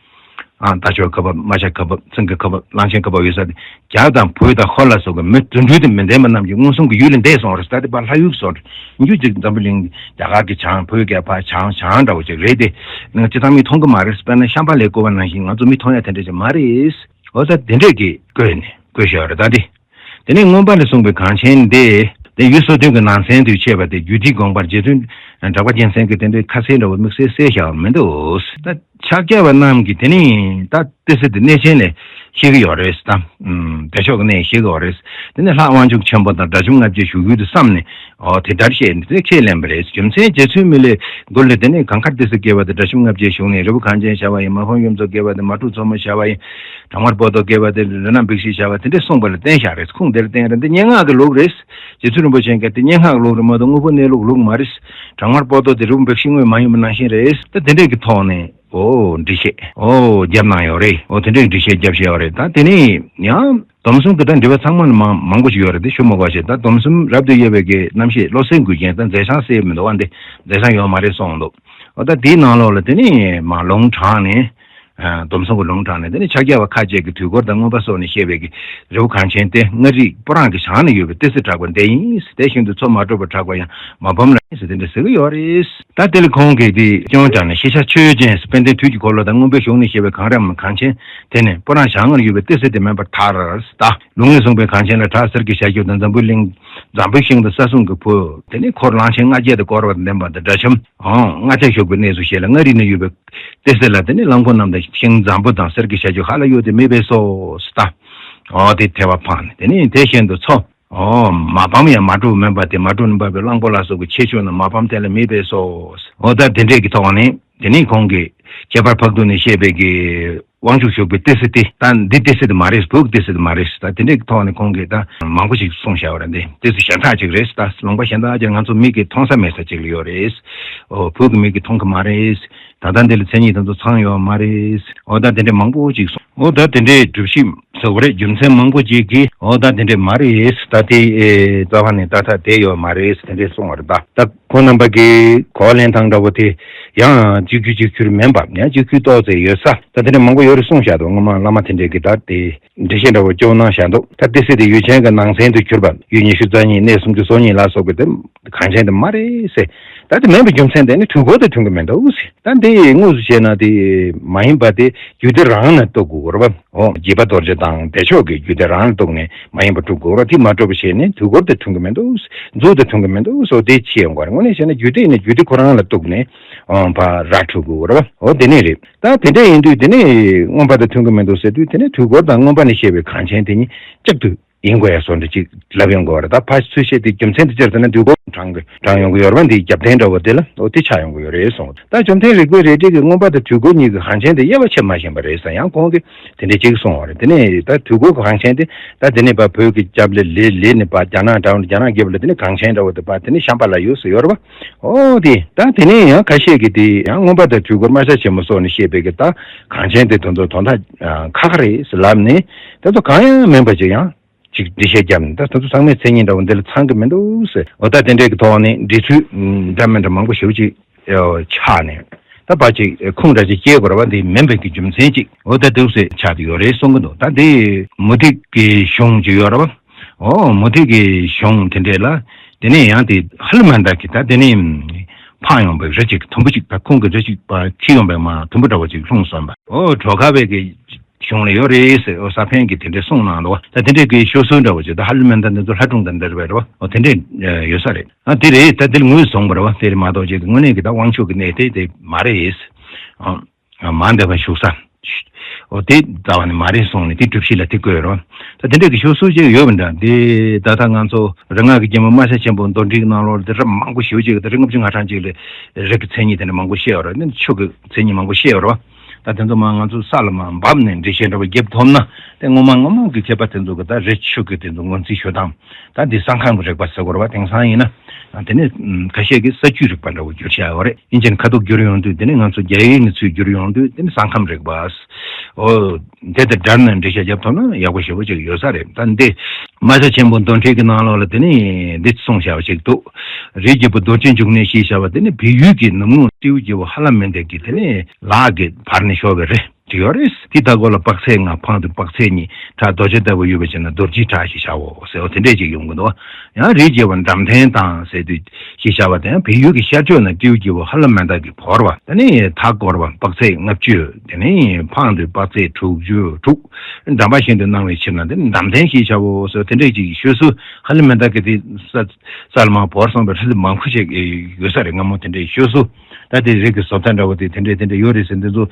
ཨ། རྟ་མཆོག་ཁ་འབབ། རྨ་བྱ་ཁ་འབབ། ཚང་གི་ཁ་འབབ། གླང་ཆེན་ཁ་འབབ་ཡོད་ས་དེ། རྒྱ་དང་བོད་དང་ཧོར་ལ་སོགས་པའི་མི་རྫུ་འཕྲུལ་དང་མི་ལྡན་པ་རྣམས་ཀྱིས་མངོན་སུམ་གྱི་ཡུལ་ལས་འདས་སོང་བ་རེད་ཟེར། ད་དེ་ཕར་ལྷ་ཡུལ་སོགས་རེད། འཇུ་ཅིག་འཛམ་བུ་གླིང་རྒྱ་གར་གྱི་བྱང་། བོད་ཀྱི་ཕར་བྱང་བྱང་འདྲ་བོ་ཅིག་རེད་དེ། ང་སྤྱིར་བཏང་མིས་མཐོང་གི་མ་རེད། དཔེར་ན་ཤམ་བྷ་ལའི་བཀོད་པ་ནང་བཞིན་ང་ཚོ་མིས་མཐོང་ཡ་དེ་འདྲ་ཅིག་མ་རེད། འོ་ད་དེ་འདྲས་ཀྱིས་བཀོད་ནས་བཀོད་བཞག་རེད། ད་དེ། དེ་ནས་མངོན་པ་ལས་གསུངས་པའི་གངས་ཆེན་འདི། དེ་ཡུལ་སོ་བདུན་གྱི་ནང་ཚན་དུ་བྱས་པ་དེ་རྒྱུད་སྡེའི་དགོངས་པར་རྗེ་བཙུན་གྲགས་པ་རྒྱལ་མཚན་གྱིས་དེ་འདྲའི་ཁ་གསལ་འདྲ་བོ་དམིགས་བསལ་གསལ་བཞག་མི་འདུག་ད་ཕྱག་རྒྱ་བ་རྣམས་ཀྱིས་དེ་ནི་ད་ཏི་སེ་དེ་གནས་ཆེན་ལས་ཤེས་ཀྱི་ཡོད་རེད་ད། ཨུམ། བདེ་མཆོག་གི་གནས་ཤེས་ཀྱི་ཡོད་རེད། དེ་ནི་ལྷ་དབང་ཕྱུག་ཆེན་པོ་དང་སྒྲ་གསུམ་ལྔ་བརྒྱའི་བཞུགས་ཡུལ་དུ་བསམ་ནས། ཨོ་དེ་ལྟར་བཤད་ནས་དེ་ཁས་ལེན་པ་རེད། རྒྱུ་མཚན་རྗེ་བཙུན་མི་ལའི་མགུར་ལས་དེ་ནི་གངས་དཀར་ཏི་སེ་བརྒྱད་པ་དེ་སྒྲ་གསུམ་ལྔ་བརྒྱའི་གཞུང་ནས་རི་བོ་གངས་ཅན་བྱ་བ་ཡིན། མ་ཕམ་གཡུ་མཚོ་བརྒྱད་པ་དེ་མ་འཁྲུགས་མཚོ་མོ་བྱ་བ་ཡིན། བྲག་དམར་པོ་ཏོ་བརྒྱད་པ་དེ་རི་ནག་འབིགས་བྱེད་བྱ་བ་དེ་འདྲས་གསུངས་པ་ལ་བརྟེན་བཞག་རེད། ཁུངས་དེ་ལ་བརྟེན་རེད། འདི་སྙན་ངག་གི་ལུགས་རེད། རྗེ་བཙུན་རིན་པོ་ཆེ་མཁན་དེ་སྙན་ངག་གི་ལུགས་རེད་མ་གཏོགས་དངོས་པོ་གནས་ལུགས་ལུགས་མ་རེད། བྲག་དམར་པོ་ཏོ་དེ་རི་བོ་འབིགས་བྱེད་དངོས་མ་ཡིན་པ་ནང་བཞིན་རེད། ད་དེ་འདྲས་ཀྱི་ཐོག་ནས། ཨོ་འགྲེལ་བཤད་ཨོ་རྒྱབ་གནང་ཡོད་རེད། ཨོ་དེ་འདྲའི་འགྲེལ་བཤད་རྒྱབ་བཞག་ཡོད་རེད། ད་དེ་ནས་ཡང་སྡོམ་གསུམ་གྱི་ད་འགྲེལ་པ་ཚང་མ་ནི་མང་མང་པོ་ཞིག་ཡོད་རེད། དེ་ཞུ་མ་དགོས་ཤེས། ད་སྡོམ་གསུམ་རབ་ཏུ་དབྱེ་བའི་གི་རྣམ་བཤད་བློ་གསལ་མགུལ་རྒྱན་ད་མཛད་བྱང་གསལ་མི་འདུག་བ། འདི་མཛད་བྱང་ཡོད་མ་རེད་གསུངས་འདུག་ཨོ་ད་དེའི་ནང་ལོགས་ལ་དེ་ནས་མ་ལུང་དྲངས་ནས། ཨ་སྡོམ་གསུམ་གྱི་ལུང་དྲངས་ནས་དེ་ནས་ཕྱག་རྒྱ་བ་ཁ་ཅིག་གིས་དུས་འཁོར་དང་མངོན་པ་སོགས་ནས་བཤད་པའི་གི་རི་བོ་གངས་ཅན་དེ་མངའ་རིས་སྤུ་རངས་ཀྱི་བྱང་ན་ཡོད་པའི་ཏི་སེ་གྲགས་པ་འདི་ཡིན། དེ་བཞིན་དུ་མཚོ་མ་དྲོས་པ་གྲགས་པ་ཡང་མ་ཕམ་ལ་ཡིན་ཟེར་དེ་འདྲ་ཟེར་གྱི་ཡོད་རེད། ད་དེ་ལ་ཁོང་གིས་དེ་སྐྱོན་བཀྲམ་ནས་ཤེས་བྱ་ཆོས་ཅན། དཔལ་ལྡན་དུས་ཀྱི་འཁོར་ལོ་དང་མངོན་པའི་གཞུང་ནས་བཤད་པའི་གངས་རི་གངས་ཅན་དེ་ནི་སྤུ་རངས་བྱང་ངར་ཡོད་པའི་ཏི་སེ་དེ་མིན་པར་ཐལ། ད་ལུང་ནས་གསུངས་པའི་གངས་ཅན་ལ་བྲག་གསེར་གྱི་བྱ་རྒྱུད་དང་འཛམ་བུའི་གླིང་། འཛམ་བུའི་ཤིང་དང་ས་གསུམ་གྱི་བུ། དེ་ནི་འཁོར་གླང་ཆེན་ལྔ་བརྒྱ་དང་བསྐོར་བ་དང་ལྡན་པ་དང་སྒྲ་གསུམ་ལྔ་བརྒྱ་བཞུགས་པའི་གནས་སུ་བཤད་ལ། མངའ་རིས་ན་ཡོད་པའི་ཏི་སེ་ལ་དེ་ནི་གླང་པོ་རྣམས་དང་ཤིང་འཛམ་བུ་དང་གསེར་གྱི་བྱ་རྒྱུད་ཧ་ལ་ཡོད་དེ་མི་སྦས་སོ། ད་ཨོ་དེ་ཐལ་བ་འཕངས་ནས་དེ་ནི་དེ་བཞིན་དུ་མཚོ། ཨོ་མ་ཕམ་ཡང་མ་དྲོས་མིན་པ་དེ་མ་དྲོས་ནས་འབབ་པའི་གླང་པོ་ལ་སོགས་ཀྱི་ཆེ་ཆུང་རྣམས་མ་ཕམ་དེ་ལ་མི་སྦས་སོ། ཨོ་ད་དེ་འདྲས་ཀྱི་ཐོག་ནས་དེ་ནི་ཁོང་གིས་ཁྱད་པར་འཕགས་བསྡུས་ནས་བཤད་པའི་གི་དབང་ཕྱུག་བཞུགས་པའི་ཏི་སེ་དེ། ད་འདི་ཏི་སེ་དེ་མ་རེད། བོད་ཀྱི་ཏི་སེ་དེ་མ་རེད། ད་དེ་འདྲས་ཀྱི་ཐོག་ནས་ཁོང་གིས་ད་མང་པོ་ཞིག་གསུངས་བཞག་པ་རེད། འདི་ཏི་སེ་གཞན་དག་ཅིག་རེད། ད་ལུང་པ་གཞན་དག་ཅིག་ང་ཚོ་མིག་གིས་མཐོང་ས་མེད་ས་ཅིག་ལ་ཡོད་རེད། ཨོ་བོད་ཀྱི་མིག་གིས་མཐོང་གི་མ་རེད། ད་ལྟ་འདི་ལ་མཚན་ཉིད་དེ་ཚོ་ཚང་ཡོད་མ་རེད། ཨོ་ད་དེ་འདྲས་མང་པོ་ཅིག་གསུངས། ཨོ་ད་དེ་འདྲའི་སྒྲུབ་གཞི་ཟེར་བ་རེད། རྒྱུ་མཚན་མང་པོ་ཅིག་གིས་ཨོ་ད་དེ་འདྲས་མ་རེད། ད་དེ་ཨེ་རྩ་བ་ནས་ད་ད་དེ་ཡོད་མ་རེད་དེ་འདྲས་གསུངས་པ་རེད། ད་ད་ཁོང་རྣམ་པ་གི་གོ་བ་ལེན་སྟངས་འདྲ་བོ་དེ་ཡང་གཅིག་གྱུར་གཅིག་གྱུར་མིན་པ་ཡང་གཅིག་གྱུར་ཏོག་ཙེ་ཡོད་ས་ད་དེ་འདྲས་མང་པོ་ཡོད་རེད་གསུངས་བཞག་འདུག་སྔོན་མ་བླ་མ་དེ་འདྲས་ཀྱིས་ད་དེ་འགྲེལ་བཤད་འདྲ་བོ་སྐྱོན་གནང་བཞག་འདུག་ད་ཏི་སེ་དེ་ཡུལ་ཅན་གྱི་ནང་ཚན་དུ་གྱུར་པ་ཡུལ་ཉི་ཤུ་རྩ་གཉིས་གནས་སུམ་ཅུ་སོ་གཉིས་ལ་སོགས་པའི་དེ། གངས་ཅན་དེ་མ་རེད་ཟེར། ད་དེ་མིན་པའི་རྒྱུ་མཚན་དེ་ནི་དུས་འཁོར་དང་མཐུན་གྱི་མི་འདུག་ཟེར། ད་འདི་དངོས་སུ་བྱས་ན་དེ་མ་ཡིན་པ་དེ་རྒྱུད་སྡེ་རང་ལ་གཏུག་དགོས་རེད་པ། འོ་དགྱེས་པ་རྡོ་རྗེ་དང་བདེ་མཆོག་གི་རྒྱུད་སྡེ་རང་ལ་གཏུག་ནས་མ་ཡིན་པ་སྒྲུབ་དགོས་རེད། དེ་མ་གྲུབ་པ་བྱས་ནས་དུས་འཁོར་དང་མཐུན་གྱི་མི་འདུག་ཟེར། མཛོད་དང་མཐུན་གྱི་མི་འདུག་ཟེར། དེ་ཕྱེ་ཡོང་གི་རེད། དངོས་གནས་བྱས་ན་རྒྱུད་སྡེ་ཡིན་ན་རྒྱུད་སྡེ་ཁོ་རང་ལ་གཏུག་ནས་འོ་ཕ་ར་འཁྲུད་དགོས་རེད་པ། འོ་དེ་ནས་རེད། ད་དེ་འདྲ་ཡིན་དུས་དེ་ནས་མངོན་པ་དང་མཐུན་གྱི་མི་འདུག་ཟེར་དུས་དེ་ནས་དུས་འཁོར་དང་མངོན་པ་ནས་བཤད་པའི་གངས་ཅན་དེ་གཉིས་གཅིག་ཏུ། ཡིན་དགོས་ཡ་བཟོ་འདྲ་ཅིག་ལབ་ཡོང་དགོས་པ་རེད། ད་ཕར་ཚུར་བཤད་དེ་རྒྱུ་མཚན་དེ་སྤྱིར་བཏང་ན་དུས་འཁོར་དྲངས་དྲངས་ཡོང་གི་ཡོད་རེད་པ། འདི་རྒྱབ་རྟེན་འདྲ་བོ་དེ་ལ་འོ་དེ་ཆགས་ཡོང་གི་ཡོད་རེད་གསུངས། ད་བཅོམ་ལྡན་རིག་པའི་རལ་གྲི་གིས་མངོན་པ་དང་དུས་འཁོར་གཉིས་ཀྱི་གངས་ཅན་དེ་དབྱེ་བ་ཕྱེ་མ་ཤེས་པ་རེད་ཟེར་ཡང་ཁོང་གིས་དེ་འདྲ་ཅིག་གསུངས་པ་རེད། དེ་ནས་ད་དུས་འཁོར་གྱི་གངས་ཅན་དེ་ད་དེ་ནས་ཕར་བོད་ཀྱི་རྒྱབ་ལ་ལི་ལི་ནས་ཕར་རྒྱ་ནག་འདྲ་བོ་རྒྱ་ནག་རྒྱབ་ལ་དེ་ནས་གངས་ཅན་འདྲ་བོ་དེ་ཕར་དེ་ནས་ཤམ་བྷ་ལ་ཡོད་ཟེར་ཡོད་རེད་པ། འོ་དེ་ད་དེ་ནས་ཡང་ཁ་ཤས་ཀྱིས་དེ་ཡང་མངོན་པ་དང་དུས་འཁོར་སྨྲ་བྱ་ཆེན་མོ་སོགས་ནས་བཤད་པའི་གི་ད་གངས་ཅན་དེ་དོན་དུ་དོན་དག་ཁག་ཁག་རེད་ཟེར་ལབ་ནས་དེ་ཚོ་གང་ཡང་མིན་པ་ཅིག་ཡང་། ཅིག་འགྲེལ་བཤད་བརྒྱབ་ནས་ད་དེ་ཚོ་ཚང་མའི་མཚན་ཉིད་འདྲ་བོ་འདི་ལ་ཚང་གི་མི་འདུག་ཟེར། འོ་ད་དེ་འདྲའི་གི་ཐོག་ནས་འགྲེལ་ཚུལ་འདྲ་མི་འདྲ་མང་པོ་ཞེ་པོ་ཅིག་ཆགས་ནས་ད་ཕར་ཅིག་ཁུངས་འདྲ་ཅིག་སྐྱེལ་དགོས་རེད་པ། འདི་མིན་པའི་གི་རྒྱུ་མཚན་ཅིག་འོ་ད་འདུག་སེ་ཆགས་བསྡད་ཡོད་རེད་གསུང་གི་འདུག་ད་འདི་མུ་སྟེགས་ཀྱི་གཞུང་ཅིག་ཡོད་རེད་པ། འོ་མུ་སྟེགས་ཀྱི་གཞུང་དེ་འདྲས་ལ་དེ་ནས་ཡང་དེ་ཧ་ལམ་མ་འདྲ་གི་ད་དེ་ནས་འཕངས་ཡོང་པའི་རི་ཅིག་དུམ་བུ་ཅིག་ད་ཁུངས་ཀྱི་རི་ཅིག་ཕར་འཁྱེར་ཡོང་པའི་མར་དུམ་བུ་འདྲ་བོ་ཅིག་ལྷུང་སོང་པ། འོ་གྲོ་ཁ་བའི་གི་གཞུང་ལ་ཡོད་རེད་ཟེར། འོ་ས་ཕན་གྱི་དེ་འདྲའི་གསུང་གནང་འདུག་བ། ད་དེ་འདྲའི་གི་ཤོ་སོའི་འདྲ་བོ་ཅིག་ད་ཧ་ལམ་མན་ད་འདི་ཚོ་ལྷ་སྒྲུང་དང་འདྲ་བའི་རེད་བ། འོ་དེ་འདྲས་ཡོད་ས་རེད། ཨ་དེ་རེད། ད་དེ་ལ་ངོས་བཟུང་བ་རེད་བ། དེ་རེད་མ་གཏོགས་ཅིག་དངོས་གནས་ཀྱི་ད་དབང་ཕྱུག་གི་གནས་དེ་དེ་མ་རེད། ཨ་མ་འདས་པ་བཞུགས་ས། འོ་དེ་རྩ་བ་ནས་མ་རེད་གསུངས་ནས་དེ་སྒྲུབ་གཞི་ལ་དེ་བཀོད་རོགས། ད་དེ་འདྲ་གི་ཤོ་སོ་ཅིག་ཡོད་པ་འདྲ། དེ་ད་ལྟ་ང་ཚོ་རིག་སྔགས་ཀྱི་རྒྱལ་མོ་སྨྲ་བྱ་ཆེན་པོ་མདོ་འགྲེལ་གྱི་ནང་ལོགས་ལ་དེ་རབ་མང་པོ་ཞེ་པོ་ཅིག་གི་ད་རིགས་ལྔ་བཅུ་ང་གྲངས་ཅིག་ལ་རིགས་ཀྱི་མཚན་ཉིད་དེ་འདྲ་མང་པོ་བཤད་ཡོད་རེད། ནི་ཆོས་ཀྱི་མཚན་ཉིད་མང་པོ་བཤད་ཡོད་རེད། ད་དེ་ཚོ་མ་ང་ཚོ་ས་ལ་མ་བབས་ནས་འགྲེལ་བཤད་འདྲ་བོ་རྒྱབ་ཐུབ་ན་དེ་ངོ་མ་ངོ་མ་གི་མཁས་པ་དེ་ཚོ་གི་ད་རི་ཆོས་ཀྱི་དེ་ཚོ་ངོས་འཛིན་ཞུ་སྟངས། ད་འདི་ས་ཁམས་ཀྱི་རིག་པ་ཟེར་དགོས་རེད་བ། དེང་སང་ཡིན་ན་དེ་ནི་ཁ་ཤས་ཀྱིས་ས་བཅུད་རིག་པ་འདྲ་བོ་བསྒྱུར་བཞག་ཡོད་རེད། ཡིན་ཕྱིན་ཁ་ཐུག་བསྒྱུར་ཡོང་དུས་དེ་ནི་ང་ཚོ་རྒྱ་ཡིག་ནས་ཚུར་བསྒྱུར་ཡོང་དུས་དེ་ནི་ས་ཁམས་རིག་པ། འོ་དེ་དང་སྦྲགས་ནས་འགྲེལ་བཤད་བརྒྱབ་ཐུབ་ན་ཡག་པོ་ཞེ་པོ་ཅིག་ཡོད་ས་རེད། ད་འདི་སྨྲ་བྱ་ཆེན་པོ་མདོ་འགྲེལ་གྱི་ནང་ལོགས་ལ་དེ་ནི་འདི་གསུངས་བཞག་པ་ཅིག་འདུག་རིའི་རྒྱལ་པོ་རྡོ་རྗེ་འཇུག་གནས་ཞེས་བྱ་བ་དེ་ནི་བལ་ཡུལ་གྱི་ནུབ་ངོས་སྤྲེའུ་རྒྱལ་པོ་ཧ་ལམ་མན་དེ་གི་དེ་ནི་ལག་གི་བར་ནས་ཤོར་བའི་རི། དེ་ཡོད་རེད། དེ་ད་གོ་ལ་དཔག་ཚད་ལྔ་འཕང་དུ་དཔག་ཚད་གཉིས་ཕྲག་རྡོ་རྗེ་ལྟ་བུ་ཡོད་པ་བྱས་ན་རྡོ་རྗེའི་ཕྲག་ཞེས་བྱའོ་ཟེར་བ་དེ་འདྲས་ཅིག་ཡོང་གི་འདུག་ཡང་རིགས་རྒྱས་པ་འགྲམ་སྟན་དང་ཟེར་དུས་ཞེས་བྱ་བ་དེ་ཡང་བལ་ཡུལ་གྱི་ཤར་ཕྱོགས་ན་སྤྲེའུ་རྒྱལ་པོ་ཧ་ལམ་མན་དྷ་གིས་བོར་བ། དེ་ནས་མཐའ་བསྐོར་བ་དཔག་ཚད་ལྔ་བཅུ། དེ་ནས་འཕང་དུ་དཔག་ཚད་དྲུག་ཅུ་དྲུག་འགྲམ་པ་བཞིན་དུ་སྣང་བའི་ཕྱིར་ན་དེ་ནི་འགྲམ་སྟན་ཞེས་བྱའོ་ཟེར་བ་དེ་འདྲས་ཅིག་ཤོད་སྲོལ། ཧ་ལམ་མན་དྷ་གི་དེ་ས་ས་ལ་མར་བོར་སོང་བའི་ཧྲི་ལི་མང་པོ་ཞིག་ཡོད་ས་རེད། སྔ་མོ་དེ་འདྲའི་ཤོད་སྲོལ། ད་དེ་རིགས་ཀྱི་བཟོ་ལྟ་འདྲ་བོ་དེ་དེ་འདྲས་དེ་འདྲས་ཡོད་རེད་ཟེར། འདི་ཚོ་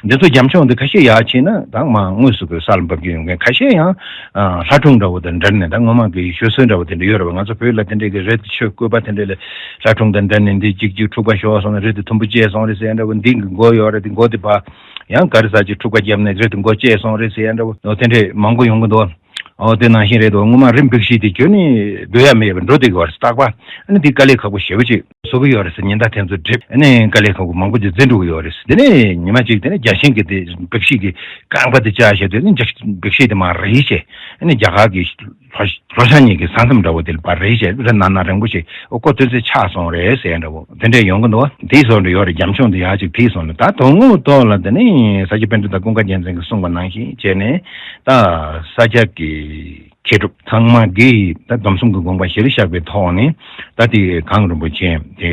འདི་ཚོ་རྒྱ་མཚོ་འདི་ཁ་ཤས་ཡར་ཕྱིན་ན་ད་མར་དངོས་སུ་གི་ས་ལ་འབབ་ཀྱི་ཡོང་མཁན། ཁ་ཤས་ཡང་ལྷ་སྒྲུང་འདྲ་བོ་དང་འབྲེལ་ནས་ད་སྔོན་མ་གི་ཤོད་སྲོལ་འདྲ་བོ་དེ་འདྲ་ཡོད་རེད་བ། ང་ཚོ་བོད་ལ་དེ་འདྲས་ཀྱི་རི་དེ་ཆོས་བཀོད་པ་དེ་འདྲས་ལ་ལྷ་སྒྲུང་དང་འབྲེལ་ནས་འདི་གཅིག་གཅིག་འཁྲུག་པ་ཤོར་སོང་ན་རི་དེ་དུམ་བུ་བཅད་སོང་རེད་ཟེར་ཡ་འདྲ་བོ། འདི་གི་མགོ་ཡོད་རེད། འདི་མགོ་དེ་བ་ཡང་ག་རེ་ཟ་ཅིག་འཁྲུག་པ་བརྒྱབ་ནས་རི་དེ་མགོ་བཅད་སོང་རེད་ཟེར་ཡ་འདྲ་བོ་དེ་འདྲས་མང་པོ་ཡོང་གི་འདུག་ཨོ་དེ་ནང་བཞིན་རེད་དོ། སྔོན་མ་རི་འབིགས་བྱེད་དེ་ཁྱོན་ནས་སྡོད་ཡ་མེད་པར་འགྲོ་བསྡད་ཀྱི་ཡོད་རེད། རྟག་པར་ཨ་ནི་དེ་དཀའ་ལས་ཁག་པོ་ཞེ་པོ་ཅིག་བཟོ་གི་ཡོད་རེད་ཟེར། ཉེན་བརྡ་དེ་ཚོ་སྒྲིག་ཨ་ནི་དཀའ་ལས་ཁག་པོ་མང་པོ་ཅིག་འཛེམ་འགྲོ་གི་ཡོད་རེད་ཟེར། དེ་ནས་ཉི་མ་གཅིག་དེ་ནས་རྒྱ་ཤིང་གི་དེ་འབིགས་བྱེད་ཀྱི་རྐང་པ་དེ་བཅག་བྱས་དུས་ནི་རྒྱ་འབིགས་བྱེད་དེ་མར་རིལ་བྱས། ཨ་ནི་རྒྱ་གར་གྱི་ལྷོ་ལྷོ་ཤར་གཉིས་ཀྱི་ས་མཚམས་འདྲ་བོ་དེ་ལ་ཕར་རིལ་བྱས་རི་ནར་ནར་རིང་པོ་ཞིག་ཨོ་ཁོ་དོན་ཚེ་ཆགས་སོང་རེད་ཟེར་འདྲ་བོ་དེ་འདྲས་ཡོང་གི་འདུག་དེའི་བཟོ་འདྲ་ཡོད་རེད། རྒྱ་མཚོ་འདི་ཡར་ཅིག་བྲིས་སོང་ནས་ད་དོན་དངོས་ཐོག་ལ་དེ་ནི་ས་སྐྱ་པཎྜི་ཏ་ཀུན་དགའ་རྒྱལ་མཚན་གྱིས་གསུངས་པ་ནང་བཞིན་བྱས་ནས་ད་ས་སྐྱ་གི་མཁས་གྲུབ་ཚང་མ་གིས་ད་སྡོམ་གསུམ་གྱི་དགོངས་པ་གཞིར་བཞག་པའི་ཐོག་ནས་ད་དེ་གངས་རིན་པོ་ཆེ་དེ་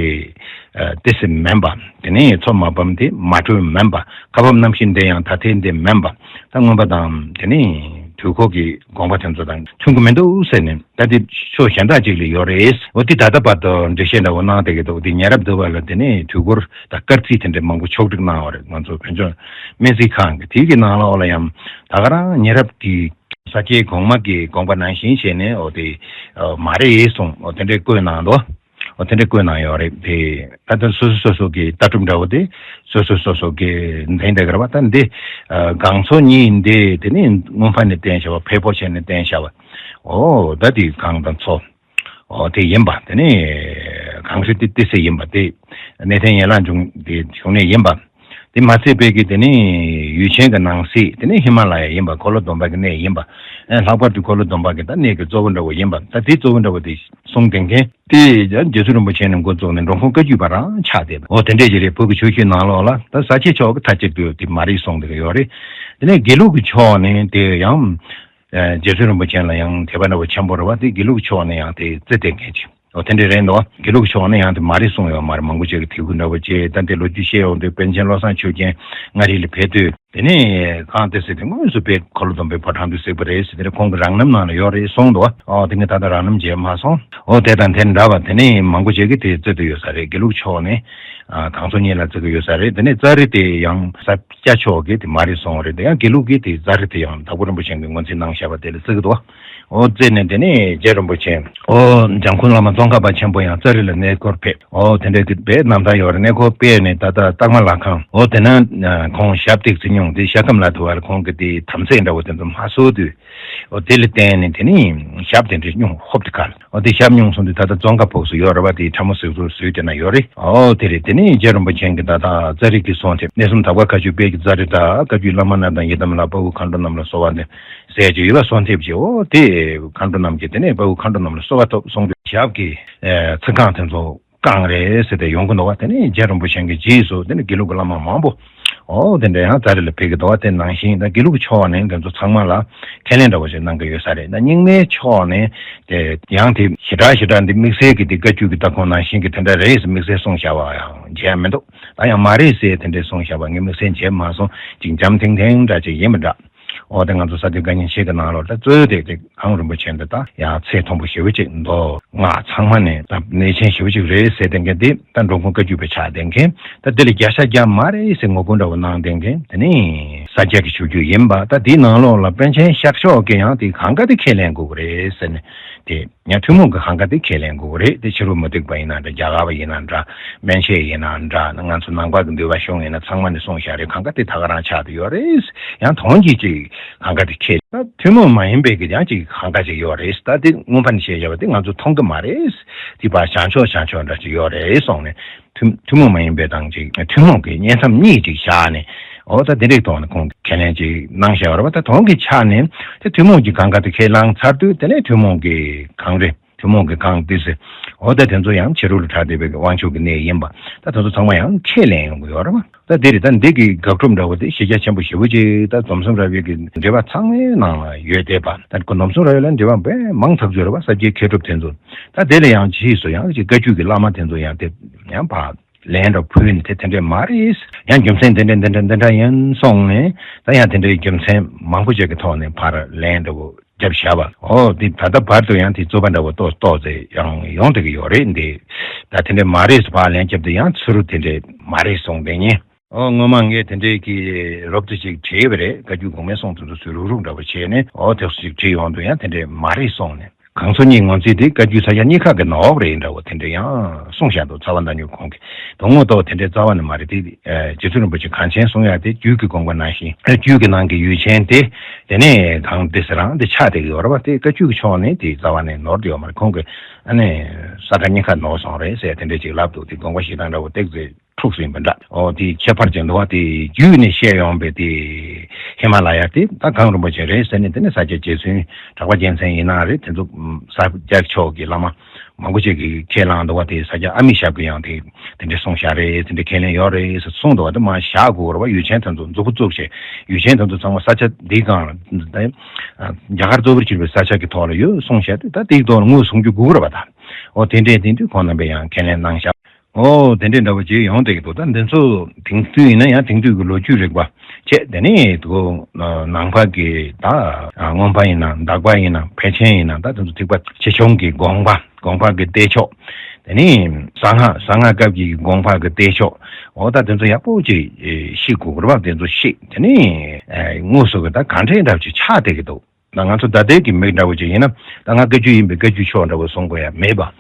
ཏི་སེ་མིན་པ། དེ་ནས་མཚོ་མ་ཕམ་དེ་མ་དྲོས་མིན་པ། ཁ་ཕམ་རྣམ་ཤེས་འདི་ཡང་ད་ལྟའི་འདི་མིན་པ། ད་མངོན་པ་དང་དེ་ནས་དུས་འཁོར་གྱི་དགོངས་པ་དེ་ཚོ་དང་མཐུན་གྱི་མི་འདུག་ཟེར་ནས་ད་དེ་ཕྱོགས་གཞན་དག་ཅིག་ལ་ཡོད་རེད། འོ་དེ་ད་ལྟ་བར་དུ་འགྲེལ་བཤད་འདྲ་བོ་གནང་བསྡད་ཀྱི་འདུག་དེ་ཉེ་རབས་འདུལ་བ་ལ་དེ་ནས་དུས་འཁོར་དང་སྐར་རྩིས་དེ་འདྲའི་མང་པོ་ཕྱོགས་བསྒྲིགས་གནང་བ་རེད། ང་ཚོ་བོད་ལྗོངས་སྨན་རྩིས་ཁང་གི་དེ་གི་ནང་ལོགས་ལ་ཡང་ད་ག་རང་ཉེ་རབས་ཀྱི་ས་སྐྱའི་གོང་མ་གི་དགོངས་པ་ནང་བཞིན་བྱས་ནས་འོ་དེ་མ་རེད་གསུངས། འོ་དེ་འདྲའི་བཀོད་གནང་འདུག་འོ་དེ་འདྲའི་བཀོད་གནང་ཡོད་རེད། དེ་ད་ལྟ་སོ་སོ་སོ་སོ་གི་ལྟ་གྲུབ་འདྲ་བོ་དེ་སོ་སོ་སོ་སོ་གི་འཛིན་བསྡད་ཀྱི་རེད་བ། ད་འདི་གངས་མཚོ་གཉིས་འདི་དེ་ནི་སྔོན་ཕ་ནས་བསྟན་བྱ་བ། ཕལ་པོ་ཆེ་ནས་བསྟན་བྱ་བ། འོ་ད་དེ་གངས་དང་མཚོ། འོ་དེ་ཡིན་པ། དེ་ནི་གངས་རི་དེ་ཏི་སེ་ཡིན་པ། དེ་གནས་བརྟན་ཡན་ལག་འབྱུང་དེ་འབྱུང་གནས་ཡིན་པ། དེ་མ་ཚད་པའི་གི་དེ་ནི་ཡུལ་ཆེན་གྱི་ནང་གསེས་དེ་ནི་ཧི་མ་ལ་ཡ་ཡིན་པ། འཁོར་ལོ་སྡོམ་པ་གི་གནས་ཡིན་པ། ཨ་ལྷག་པར་དུ་འཁོར་ལོ་སྡོམ་པ་གི་ད་གནས་ཀྱི་གཙོ་བོ་འདྲ་བོ་ཡིན་པ། ད་དེ་གཙོ་བོ་འདྲ་བོ་དེ་གསུངས་བསྡད་མཁན་དེ་རྗེ་བཙུན་རིན་པོ་ཆེ་ནས་འགོ་བཙུགས་ནས་འགྲོ་མགོན་བཀའ་བརྒྱུད་པ་རང་ཆགས་བསྡད་པ། འོ་དེ་འདྲས་ཅིག་རེད། བོད་ཀྱི་ཆོས་བརྒྱུད་ནང་ལོགས་ལ་ད་ས་སྐྱའི་ཕྱོགས་ཀྱི་མཐའ་གཅིག་ཏུ་དེ་མ་རིག་གསུངས་བསྡད་ཀྱི་ཡོད་རེད། དེ་ནས་དགེ་ལུགས་ཀྱི་ཕྱོགས་ནས་དེ་ཡང་རྗེ་བཙུན་རིན་པོ་ཆེ་ལ་ཡང་དད་པ་འདྲ་བོ་ཆེན་པོ་རེད་བ། དེ་དགེ་ལུགས་ཀྱི་ཕྱོགས་ནས་ཡང་དེ་བརྩི་བསྡད་མཁན་ཅིག་འོ་དེ་འདྲས་རེད་འདུག་དགེ་ལུགས་ཕྱོགས་ནས་ཡང་དེ་མ་རེད་གསུངས་ཡོད་མ་རེད། མང་པོ་ཅིག་གིས་དེ་ཁུལ་འདྲ་བོ་བྱས། ད་དེ་ལོ་རྒྱུས་བཤད་ཡོང་དུས་པཎ་ཆེན་བློ་བཟང་ཆོས་རྒྱན་མངའ་རིས་ལ་ཕེབས་དུས་དེ་ནས་གངས་ཏི་སེ་དེ་དངོས་སུ་དཔལ་འཁོར་ལོ་སྡོམ་པའི་ཕོ་བྲང་དུ་གཟིགས་པ་རེད་ཟེར། དེ་ནས་ཁོང་གི་རང་རྣམ་ནང་ལ་ཡོད་རེད་གསུངས་འདུག་འོ་དེ་ངས་ད་ལྟ་རང་རྣམ་མཇལ་མ་སོང་། འོ་དེ་དང་དེ་འདྲ་བ་དེ་ནས་མང་པོ་ཅིག་གིས་དེ་བརྩི་འདོད་ཡོད་ས་རེད། དགེ་ལུགས་ཕྱོགས་ནས་གངས་མཚོ་གཉིས་ལ་བརྩི་གི་ཡོད་ས་རེད། དེ་ནས་ཙཱ་རི་དེ་ཡང་ས་སྐྱ་ཕྱོགས་ཀྱིས་དེ་མ་རེད་གསུངས་པ་རེད། དེ་ཡང་དགེ་ལུགས་ཀྱིས་དེ་ཙཱ་རི་དེ་ཡང་དྭགས་པོ་རིན་པོ་ཆེ་གིས་ངོས་འཛིན་གནང་བཞག་པ་དེ་ལ་བརྩི་གི་འདུག་འོ་བརྩིས་ནས་དེ་ནས་རྗེ་རིན་པོ་ཆེ། འོ་འཇམ་མགོན་བླ་མ་ཙོང་ཁ་པ་ཆེན་པོ་ཡང་ཙཱ་རི་ལ་གནས་སྐོར་ཕེབས། འོ་དེ་འདྲ་དེ་དཔེ་རྣམ་ཐར་ཡོད་རེད། གནས་སྐོར་ཕེབས་ནས་ད་ལྟ་སྟག་མ་ལྷ་ཁང་། འོ་དེ་ན་ཁོང་ཞབས་བཏེགས་ཚེ་སྨྱུང་དེ་ཤ་སྐམ་ལ་ཐུ་བ་ལ་ཁོང་གི་དེ་དམ་ཚིག་འདྲ་བོ་དེ་ཚོ་མ་གསོལ་དུས། འོ་དེ་ལ་བརྟེན་ནས་དེ་ནས་ཞབས་དེ་འདྲའི་སྨྱུང་ཧོབ་དེ་གར། འོ་དེ་ཞབས་སྨྱུང་སོང་དུས་ད་ལྟ་ཙོང་ཁ་ཕོགས་སུ་ཡོད་རེད་བ། དེའི་ཁྲ་མོ་གཟིགས་ཚུལ་བཟོས་དེ་ན་ཡོད་རེད། འོ་དེ་རེད། དེ་ནས་རྗེ་རིན་པོ་ཆེ་གིས་ད་ལྟ་ཙཱ་རི་གི་གསུང་ཐེབས། གནས་གསུམ་དག་པ་མཁའ་སྤྱོད་དཔལ་གྱི་ཙཱ་རི་དང་བཀའ་བརྒྱུད་བླ་མ་རྣམས་དང་ཡི་དམ་ལ་དཔའ་བོ་མཁའ་འགྲོ་རྣམས་ལ་གསོལ་བ་འདེབས་ཟེར་གྱི་ཡོད་པ་གསུང་ཐེབས་ཀྱི། འོ་དེ་མཁའ་འགྲོ་རྣམས་ཀྱིས་དེ་ནས་དཔའ་བོ་མཁའ་འགྲོ་རྣམས་ལ་གསོལ་བ་ཐོབ་གསུངས་དུས་ཞབས་ཀྱི་ཚིག་རྐང་དེ་ཚོ་བཀང་རེད་ཟེར་ཏེ་ཡོང་གི་འདུག་བ། དེ་ནས་རྗེ་རིན་པོ་ཆེ་གི་རྗེས་སུ་དེ་ནས་དགེ་ལུགས་ཀྱི་བླ་མ་མང་པོ་འོ་དེ་འདྲ་ཡང་ཙཱ་རི་ལ་ཕེབས་ཀྱི་འདུག་བ། དེ་ནང་བཞིན་ད་དགེ་ལུགས་ཕྱོགས་ནས་དེ་ཚོ་ཚང་མ་ལ་ཁས་ལེན་འདྲ་བོ་ཞིག་གནང་གི་ཡོད་ས་རེད། ད་རྙིང་མའི་ཕྱོགས་ནས་དེ་ཡང་དེ་ཞེ་དྲག་ཞེ་དྲག་འདི་དམིགས་བསལ་གྱི་དེ་བཀའ་བརྒྱུད་ཀྱི་ལྟ་ཁུངས་ནང་བཞིན་གྱི་དེ་འདྲ་རེད་ཟེར་དམིགས་བསལ་གསུངས་བཞག་པ་ཡང་མཇལ་མི་འདུག་ད་ཡང་མ་རེད་ཟེར་དེ་འདྲས་གསུངས་བཞག་པ་ངས་དམིགས་བསལ་མཇལ་མ་སོང་། ཅིག་འཇམ་ཐིང་ཐིང་འདྲ་ཅིག་ཡིན་པ་འདྲ། འོ་དེ་ང་ཚོ་ས་དེ་དགའ་ཉིན་ཤེས་ཀྱི་ནང་ལོགས་ད་གཙོས་དེ་དེ་གངས་རིན་པོ་ཆེ་འདི་ད་ཡང་ཚད་མཐོན་པོ་ཞེ་པོ་ཅིག་འདུག་ང་ཚང་མ་ནས་ད་གནས་ཆེན་ཞེ་པོ་ཅིག་རེད་ཟེར་དེ་འགན་དེ་ད་འགྲོ་མགོན་བཀའ་བརྒྱུད་པ་ཆགས་བསྡད་མཁན། ད་དེ་ལ་བརྒྱ་ཆ་བརྒྱ་མ་རེད་ཟེར་ངོ་རྒོལ་འདྲ་བོ་གནང་བསྡད་མཁན། དེ་ནི་ས་སྐྱ་གི་ཆོས་བརྒྱུད་ཡིན་པ། ད་དེའི་ནང་ལོགས་ལ་པཎ་ཆེན་ཤར་ཕྱོགས་ཀྱི་ཡང་དེ་གང་ག་དེ་ཁས་ལེན་དགོས་ཀྱི་རེད་ཟེར་ནས་དེ། ཡང་ཐུན་མོང་གི་གང་ག་དེ་ཁས་ལེན་དགོས་རེད། དེ་ཕྱི་རོལ་མུ་སྟེགས་པ་ཡིན་ན་འདྲ། རྒྱ་གར་བ་ཡིན་ན་འདྲ། སྨན་ཆེན་ཡིན་ན་འདྲ། ང་ཚོ་ནང་པ་གི་འདུལ་བ་གཞུང་ཡིན་ན་ཚང་མ་ནས་གསུངས་བཞག་རེད། གང་ག་དེ་ད་ག་རང་ཆགས་བསྡད་ཡོད་རེད། ཡང་དོན་གྱིས་ཅིག་གང་ག་དེ་ཁས། ད་ཐུན་མོང་མ་ཡིན་པའི་གི་ཡང་ཅིག་གང་ག་ཅིག་ཡོད་རེད། ད་དེ་སྔོན་ཕ་ནས་བཤད་བཞག་པ་དེ་ང་ཚོ་མཐོང་གི་མ་རེད། དེ་ཕར་བྱང་ཕྱོགས་བྱང་ཕྱོགས་འདྲ་ཅིག་ཡོད་རེད་གསུངས་ནས། ཐུན་ཐུན་མོང་མ་ཡིན་པའི་དང་ཅིག་ཐུན་མོང་གི་བསྙེན་མཚམས་གཉིས་ཅིག་བཞག་ནས། འོ་ད་དེ་འདྲའི་ཐོག་ནས་ཁོང་གིས་ཁས་ལེན་ཅིག་གནང་བཞག་པ་རེད་པ། ད་དོན་གྱི་ཆ་ནས་དེ་ཐུན་མོང་གི་གང་ག་དེ་ཁས་བླངས་ཚར་དུས་དེ་ནས་ཐུན་མོང་གི་གངས་རི་ ཐུན་མོང་གི་གང་ཏི་སེ། འོ་ད་དེ་ཚོ་ཡང་ཕྱི་རོལ་ལ་གྲགས་བསྡད་པའི་དབང་ཕྱུག་གི་གནས་ཡིན་པ། ད་དེ་ཚོ་ཚང་མ་ཡང་ཁས་ལེན་ཡོང་གི་ཡོད་རེད་བ། ད་དེ་རེད། ད་འདི་གི་དགག་སྒྲུབ་འདྲ་བོ་དེ་གཞི་རྒྱ་ཆེན་པོ་ཞེ་པོ་ཅིག་ད་འཛོམས་སོང་ར་བའི་གི་འགྲེལ་པ་ཚང་མའི་ནང་ལ་ཡོད་བསྡད་པ། ད་ཁོ་འཛོམས་སོང་ར་བའི་ལ་འགྲེལ་པ་དཔེ་མང་ཐག་ཆོད་རེད་བ། ས་སྐྱའི་མཁས་གྲུབ་དེ་ཚོ། ད་དེ་ལ་ཡང་ཕྱིས་སུ་ཡང་ཅིག་བཀའ་བརྒྱུད་ཀྱི་བླ་མ་དེ་ཚོ་ཡང་དེ་ཡང་ཕར་ལན་འདྲ་ཕུལ་ནས་དེ་དེ་འདྲས་མ་རེད། ཡང་རྒྱུ་མཚན་དེ་འདྲས་འདི་འདྲས་འདི་འདྲ་ཡིན་གསུངས་ནས། ད་ཡང་དེ་འདྲའི་རྒྱུ་མཚན་མང་པོ་ཅིག་གི་ཐོག་ནས་ཕར་ལན་འདྲ་བོ་རྒྱབ་བཞག་པ། ཨོ་དེ་ད་ལྟ་བར་དུ་ཡང་དེ་རྩོད་པ་འདྲ་བོ་ཏོག་ཏོག་ཙེ་ཡང་ཡོང་བསྡད་ཀྱི་ཡོད་རེད་འདི། ད་དེ་འདྲས་མ་རེད་ཟེར་ཕར་ལན་རྒྱབ་དུས་ཡང་ཚུར་དེ་འདྲས་མ་རེད་གསུངས་བསྡད་ཉེ། ཨོ་སྔོན་མ་ངས་དེ་འདྲས་ཀྱི་རོབ་ཏུ་ཅིག་བྲིས་པ་རེད། བཀའ་བརྒྱུད་གོང་མའི་གསུང་དེ་ཚོ་ཚུར་རུག་རུག་འདྲ་བོ་བྱས་ནས། ཨོ་དེ་ཚོ་ཅིག་བྲིས་ཡོང་དུས་ཡང་དེ་འདྲས་མ་རེད་གསུངས་ནས། གང་ཚོ་གཉིས་ངོས་འཛིན་དེ་བཀའ་བརྒྱུད་ས་སྐྱ་གཉིས་ཁག་གི་ནོར་བ་རེད་འདྲ་བོ་དེ་འདྲ་ཡང་གསུངས་བཞག་འདུག་རྩ་བ་མདའ་སྨྱུག་ཁོང་གིས། དོན་དངོས་ཐོག་དེ་འདྲའི་རྩ་བ་ནས་མ་རེད་དེ། ཨ་རྗེ་བཙུན་རིན་པོ་ཆེ་གངས་ཅན་གསུང་ཡག་དེ་རྒྱུད་ཀྱི་དགོངས་པ་ནང་བཞིན། ཨ་རྒྱུད་ཀྱི་ནང་གི་ཡུལ་ཆེན་དེ་དེ་ནས་གང་དེ་ཟེར་རང་དེ་ཆགས་བསྡད་ཀྱི་ཡོད་རེད་བ། དེ་བཀའ་བརྒྱུད་ཀྱི་ཕྱོགས་ནས་དེ་རྩ་བ་ནས་ནོར་དེ་ཡོད་མ་རེད། ཁོང་གིས་ཨ་ནི་ས་ཁ་གཉིས་ཁ་ནོར་སོང་རེད་ཟེར་དེ་འདྲ་ཅིག་ལབ་འདུག་དེ་དགོངས་པ་བཞེས་སྟངས་འདྲ་བོ་ཏོག་ཙེ་འཁྲུགས་སུ་ཡིན་པ་འདྲ། ཨོ་དེ་ཁྱད་པར་ཅན་འདུག་བ། དེ་བརྒྱུད་ནས་བཤད་ཡོང་པའི་དེ་ཧི་མ་ལ་ཡ་དེ་ད་གངས་རིན་པོ་ཆེ་རེད་ཟེར་ནས། དེ་ནས་ས་སྐྱ་རྗེ་བཙུན་གྲགས་པ་རྒྱལ་མཚན་ཡིན་ན་རེད། དེ་ཚོ་ས་སྐྱ་ཕྱོགས་ཀྱི་བླ་མ་མང་པོ་ཅིག་གིས་ཁས་བླངས་འདུག་བ། དེ་ས་སྐྱ་ཨ་མྱེས་ཞབས་ཀྱིས་ཡང་དེ་དེ་འདྲ་གསུངས་བཞག་རེད། དེ་འདྲ་ཁས་ལེན་ཡོད་རེད་ཟེར་གསུངས་འདུག་བ། དེ་མར་བཞག་དགོས་རེད་བ། ཡུལ་ཆེན་དེ་ཚོ་མཛུབ་གུ་བཙུགས་བྱས་ཡུལ་ཆེན་དེ་ཚོ་ཚང་མ་ས་ཆ་འདིའི་སྒང་ལ་ད་རྒྱ་གར་གཙོ་བོར་གྱུར་པའི་ས་ཆ་གི་ཐོག་ལ་ཡོད་གསུངས་བཞག་དུས། ད་དེའི་ཐོག་ལ་ངོས་བཟུང་རྒྱུ་དགོས་རེད་བ་ད། ཨོ་དེ་འདྲས་དེ་དུས་ཁོང་རྣམ་པས་ཡང་ཁས་ལེན་གནང་བཞག་ཨོ་དེ་འདྲས་འདྲ་བོ་ཅིག་ཡོང་བསྡད་ཀྱི་འདུག་ད་འདི་ཚོ་དེང་དུས་ཡིན་ན་ཡང་དེང་དུས་ཀྱི་ལོ་རྒྱུས་རིག་པ་བྱས། དེ་ནས་དེ་གོ་ནང་པ་གི་ད་མངོན་པ་ཡིན་ན་དག་པ་ཡིན་ན་ཕལ་ཆེན་ཡིན་ན་ད་དེ་ཚོ་ཐེག་པ་ཆེ་ཆུང་གི་དགོངས་པ། དགོངས་པ་གི་བསྟན་ཕྱོགས། དེ་ནས་གསང་སྔགས་གསང་སྔགས་སྐབས་ཀྱི་དགོངས་པ་གི་བསྟན་ཕྱོགས། འོ་ད་དེ་ཚོ་ཡག་པོ་ཅིག་ཤེས་དགོས་རེད་བ། དེ་ཚོ་ཤེས། དེ་ནས་དངོས་སུ་གི་ད་གང་འདྲས་འདྲ་བོ་ཅིག་ཆགས་བསྡད་ཀྱི་འདུག་ད་ང་ཚོ་ད་ལྟའི་གི་མི་འདྲ་བོ་ཅིག་ཡིན་ན། ད་ང་བཀའ་བརྒྱུད་ཡིན་པའི་བཀའ་བརྒྱུད་ཕྱོགས་འདྲ་བོ་བཟུང་དགོས་ཡ་མེད་པ།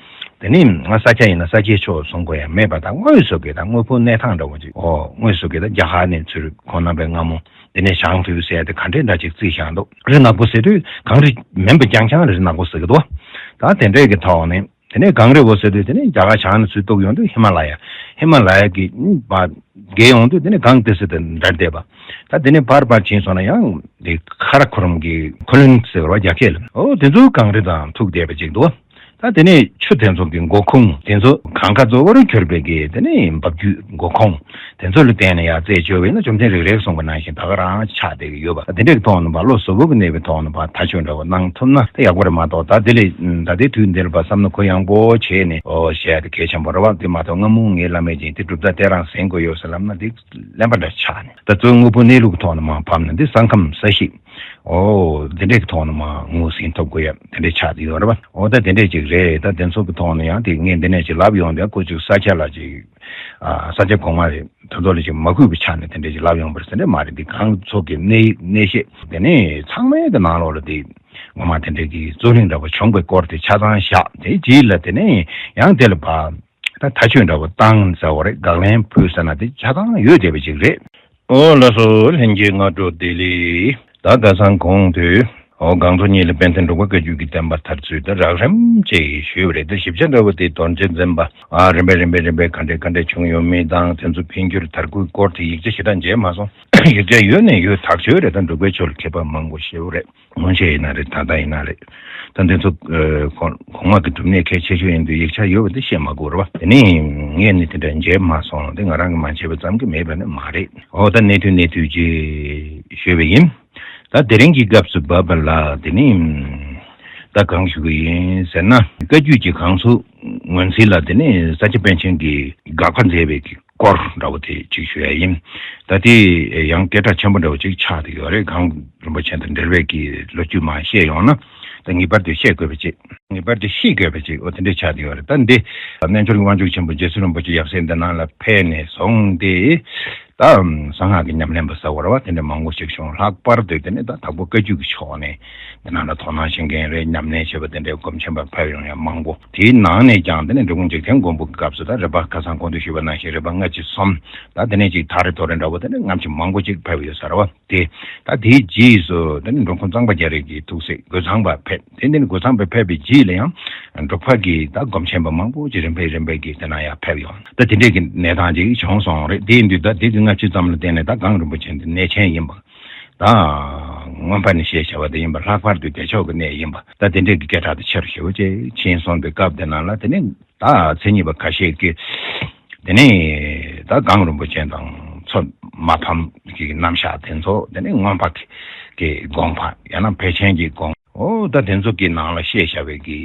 དེ་ནས་ང་ས་སྐྱ་ཡིན་ན་ས་སྐྱའི་ཕྱོགས་བཟུང་དགོས་ཡ་མེད་པ། ད་དངོས་སུ་གི་ད་དངོས་པོ་གནས་སྟངས་འདྲ་བོ་ཅིག་ཨོ་དངོས་སུ་གི་ད་རྒྱ་གར་ནས་ཚུར་ཁོང་རྣམ་པའི་སྔ་མོ་དེ་ནས་བཞེངས་ཐུབ་ཟེར་ཡ་དེ་ག་འདྲས་འདྲ་ཅིག་བརྩིས་བཞག་འདུག་རི་ནག་པོ་ཟེར་དུས་གངས་རི་མིན་པ་རྐྱང་རྐྱང་རི་ནག་པོ་ཟེར་གི་འདུག་ད་དེ་འདྲས་གི་ཐོག་ནས། དེ་ནས་གངས་རི་བོ་ཟེར་དུས་དེ་ནས་རྒྱ་གར་བྱང་ནས་ཚུར་གཏུགས་ཡོང་དུས་ཧི་མ་ལ་ཡ། ཧི་མ་ལ་ཡ་གི་བརྒལ་ཡོང་དུས་དེ་ནས་གངས་ཏི་སེ་དང་འདྲ་བསྡད་པ། ད་དེ་ནས་བར་བར་ཕྱིན་སོང་ན་ཡང་དེ་ཁ་ར་ཁོ་རང་གི་ཁུ་ལུན་ཟེར་བ་རྒྱ་སྐད་ལ། ཨོ་དེ་ཚོའི་གངས་རི་དང་ཐུག་བསྡད་པ་ཅིག་འདུག་ད་དེ་ནས་ཆུ་དེ་ཚོ་གི་འགོ་ཁུངས་དེ་ཚོ་གངས་ཁ་གཙོ་བོར་གྱུར་པའི་གི་དེ་ནས་འབབ་རྒྱུད་འགོ་ཁུངས། དེ་ཚོ་ལ་བརྟེན་ནས་ཡར་རྩད་གཅོད་པ་ཡིན་ན་བཅོམ་ལྡན་རིག་རལ་གསུངས་པ་ནང་བཞིན་ད་ག་རང་ཆགས་བསྡད་ཀྱི་ཡོད་པ། དེ་འདྲའི་ཐོག་ནས་ཕར་བློ་གཟུ་བོ་གི་གནས་པའི་ཐོག་ནས་ཕར་ཐག་གཅོད་འདྲ་བོ་གནང་ཐུབ་ན་དེ་ཡག་པོ་རེད་མ་གཏོགས། ད་དེ་ལས་ད་ལྟའི་དུས་འདིར་ཕར་བསམ་བློ་གུ་ཡངས་པོ་བྱས་ནས་ཨོ་བཤད་ཡ་དེ་གལ་ཆེན་པོ་རེད་བ། དེ་མ་གཏོགས་སྔ་མོ་ངའི་བླ་མས་ཀྱིས་དེ་གྲུབ་མཐའ་དེ་རང་ཟིན་དགོས་ཡོད་ཟེར་ལབ་ན་དེ་གླེན་པ་འདྲ་ཆགས་ནས། ད་གཙོ་བོ་དངོས་པོ་གནས་ལུགས་ཀྱི་ཐོག་ནས་མར་ཕབ་ན་དེ་ས་ཁམས་ས་གཤིས་ཨོ་དེ་འདྲའི་ཐོག་ནས་མར་ངོས་ཟིན་ཐུབ་དགོས་ཡ་དེ་འདྲའི་ཆགས་བསྡད་ཡོད་རེད་བ། ཨོ་ད་དེ་འདྲས་ཅིག་རེད། ད་དེ་ཚོ་གི་ཐོག་ནས་ཡང་དེ་ངས་འདི་ནས་ཅིག་ལབ་ཡོང་དུས་ཁོ་ཅིག་ས་སྐྱ་ལ་ཅིག་ཨ་ས་སྐྱ་གོང་མ་རེད། དེ་ཚོ་ལ་ཅིག་མ་གུས་པའི་ཆ་ནས་དེ་འདྲ་ཅིག་ལབ་ཡོང་བར་ཟེར་འདྲ་མ་རེད། འདི་གང་ཚོ་གི་གནས་གནས་བཤད་དེ་ནས་ཚང་མའི་གི་ནང་ལོགས་ལ་དེ་ངོ་མ་དེ་འདྲ་གི་རྩོད་གླེང་འདྲ་པོ་བྱུང་བའི་སྐོར་དེ་ཆ་ཚང་བཞག་དེའི་རྗེས་ལ་དེ་ནས་ཡང་དེ་ལ་ཕར་ད་ཐག་གཅོད་འདྲ་པོ་བཏང་ཟེར་བ་རེད། དགག་ལན་ཕུལ་ཟེར་ན་དེ་ཆ་ཚང་ཡོད་བསྡད་པ་ཅིག་རེད། ཨོ་ལགས་སོ། ལྷན་རྒྱས་སྔ་དྲོ་བདེ་ལེགས། ད་ཁ་སང་གོང་དུ་ཨོ་གངས་ཚོ་གཉིས་ལ་དཔལ་ལྡན་འབྲུག་པ་བཀའ་བརྒྱུད་ཀྱི་བསྟན་པ་དར་ཚུལ་དེ་རགས་རིམ་ཅིག་ཞུས་པ་རེད། ད་ཞིབ་ཆ་འདྲ་བོ་དེ་དོན་རྗེ་འཛིན་པ་ཨ་རིམ་པས་རིམ་པས་རིམ་པས་ག་འདྲས་ག་འདྲས་བྱུང་ཡོད་མེད་དང་དེ་ཚོ་འཕེལ་འགྱུར་དར་ཁུག་སྐོར་དེ་ཡིག་ཆ་ཞེ་དྲག་མཇལ་མ་སོང་། ཡིག་ཆ་ཡོད་ནས་ཡོད་ཐག་ཆོད་རེད། ད་འབྲུག་པའི་ཕྱོགས་ལ་མཁས་པ་མང་པོ་ཞེ་པོ་རེད། སྔོན་ཆད་ཡིན་ན་རེད། ད་ལྟ་ཡིན་ན་རེད། ད་འདི་ཚོ་ཨ་གོང་གོང་མ་གི་སྒྲུབ་གནས་གལ་ཆེ་ཤོས་ཡིན་དུས་ཡིག་ཆ་ཡོད་པ་དེ་བཤད་མ་དགོས་རེད་བ། དེ་ནས་ངས་ནི་དེ་འདྲ་མཇལ་མ་སོང་། དེ་ང་རང་གིས་མ་མཇལ་བ་ཙམ་གྱིས་མེད་པ་ནི་མ་རེད། འོ་ད་གནས་ཐུག་གནས་ཐུག་ཅིག་ཞུས་པ་ཡིན། ད་དེ་རིང་གི་སྐབས་སུ་བབས་པ་ལ་དེ་ནི་ད་གང་ཞུ་གི་ཡིན་ཟེར་ན། བཀའ་བརྒྱུད་ཀྱི་གང་ཚུལ་ངོས་འཛིན་ལ་དེ་ནི་ས་སྐྱ་པཎ་ཆེན་གྱིས་དགག་པ་མཛད་པའི་གི་སྐོར་འདྲ་བོ་དེ་གཅིག་ཞུ་ཡ་ཡིན། ད་དེ་ཡང་སྐད་གྲགས་ཆེན་པོ་འདྲ་བོ་གཅིག་ཆགས་བསྡད་ཡོད་རེད། གངས་རིན་པོ་ཆེ་དང་འབྲེལ་བའི་གི་ལོ་རྒྱུས་མར་བཤད་ཡོང་ན། ད་ངེས་པར་དུ་ཤེས་དགོས་པ་ཅིག་ངེས་པར་དུ་ཤེས་དགོས་པ་ཅིག་འོ་དེ་འདྲས་ཆགས་བསྡད་ཡོད་རེད། ད་འདི་རྣལ་འབྱོར་གྱི་དབང་ཕྱུག་ཆེན་པོ་རྗེ་བཙུན་རིན་པོ་ཆེ་ཡབ་སྲས་འདི་ནང་ལ་ཕེབས་ནས་བཟུང་སྟེ། ད་གསང་སྔགས་ཀྱི་ཉམས་ལེན་པ་ཟེར་བ་རེད་བ། དེ་འདྲ་མང་པོ་ཞིག་བྱུང་། ལྷག་པར་དུ་དེ་ནི་ད་དྭགས་པོ་བཀའ་བརྒྱུད་ཀྱི་ཕྱོགས་ནས་དེ་ནང་ལ་དོ་སྣང་བྱེད་མཁན་རེད། ཉམས་ལེན་བྱེད་པ་དེ་འདྲའི་སྒོམ་ཆེན་པ་ཕེབས་ཡོང་ཡ་མང་པོ། དེའི་ནང་ནས་ཀྱང་དེ་ནི་འབྲི་གུང་འཇིག་རྟེན་མགོན་པོ་གི་སྐབས་སུ་ད་རིམ་པ་ཁ་སང་གོང་དུ་ཞུས་པ་ནང་བཞིན་རིམ་པ་ལྔ་བཅུ་གསུམ། ད་དེ་ནས་ཅིག་ཐག་རིང་ཐོག་རིང་འདྲ་བོ་དེ་ནི་སྔ་ཕྱི་མང་པོ་ཅིག་ཕེབས་ཡོད་ས་རེད་བ། དེ་ད་དེའི་རྗེས་སུ་དེ་ནི་འབྲོང་ཁུང་གཙང་པ་རྒྱ་རས་ཀྱི་ཐུགས་སྲས་རྒོད་ཚང་པ་ཕེབས། དེ་ནི་རྒོད་ཚང་པ་ཕེབས་པའི་རྗེས་ལ་ཡང་འབྲུག་པ་གི་ད་སྒོམ་ཆེན་པ་མང་པོ་ཅིག་རིམ་པས་རིམ་པས་ཀྱིས་དེ་ན་ཡར་ཕེབས་ཡོང་། ད་དེ་འདྲས་ཀྱི་གནས་སྟངས་ཅིག་བྱུང་སོང་རེད། དེ་ཡིན་དུས་ད་དེ་གི་ལྔ་བཅུ་ཙམ་ལ་བརྟེན་ནས་ད་གངས་རིན་པོ་ཆེ་འདི་གནས་ཆེན་ཡིན་པ། ད་མངོན་པ་ནས་བཤད་བྱ་བ་དེ་ཡིན་པ། ལྷག་པར་དུ་བདེ་མཆོག་གི་གནས་ཡིན་པ། ད་དེ་འདྲའི་གི་སྐད་གྲགས་དེ་ཆེ་རུ་ཞེ་པོ་ཅིག་ཕྱིན་སོང་པའི་སྐབས་དེ་ནང་ལ། དེ་ནས་ད་མཚན་ཉིད་པ་ཁ་ཤས་ཀྱིས་དེ་ནས་ད་གངས་རིན་པོ་ཆེ་དང་མཚོ་མ་ཕམ་གྱི་རྣམ་གཞག་དེ་ཚོ། དེ་ནས་མངོན་པ་གི་དགོངས་པ། ཡང་ན་ཕལ་ཆེན་གྱི་དགོངས། ཨོ་ད་དེ་ཚོ་གི་ནང་ལ་བཤད་བྱ་བའི་གི།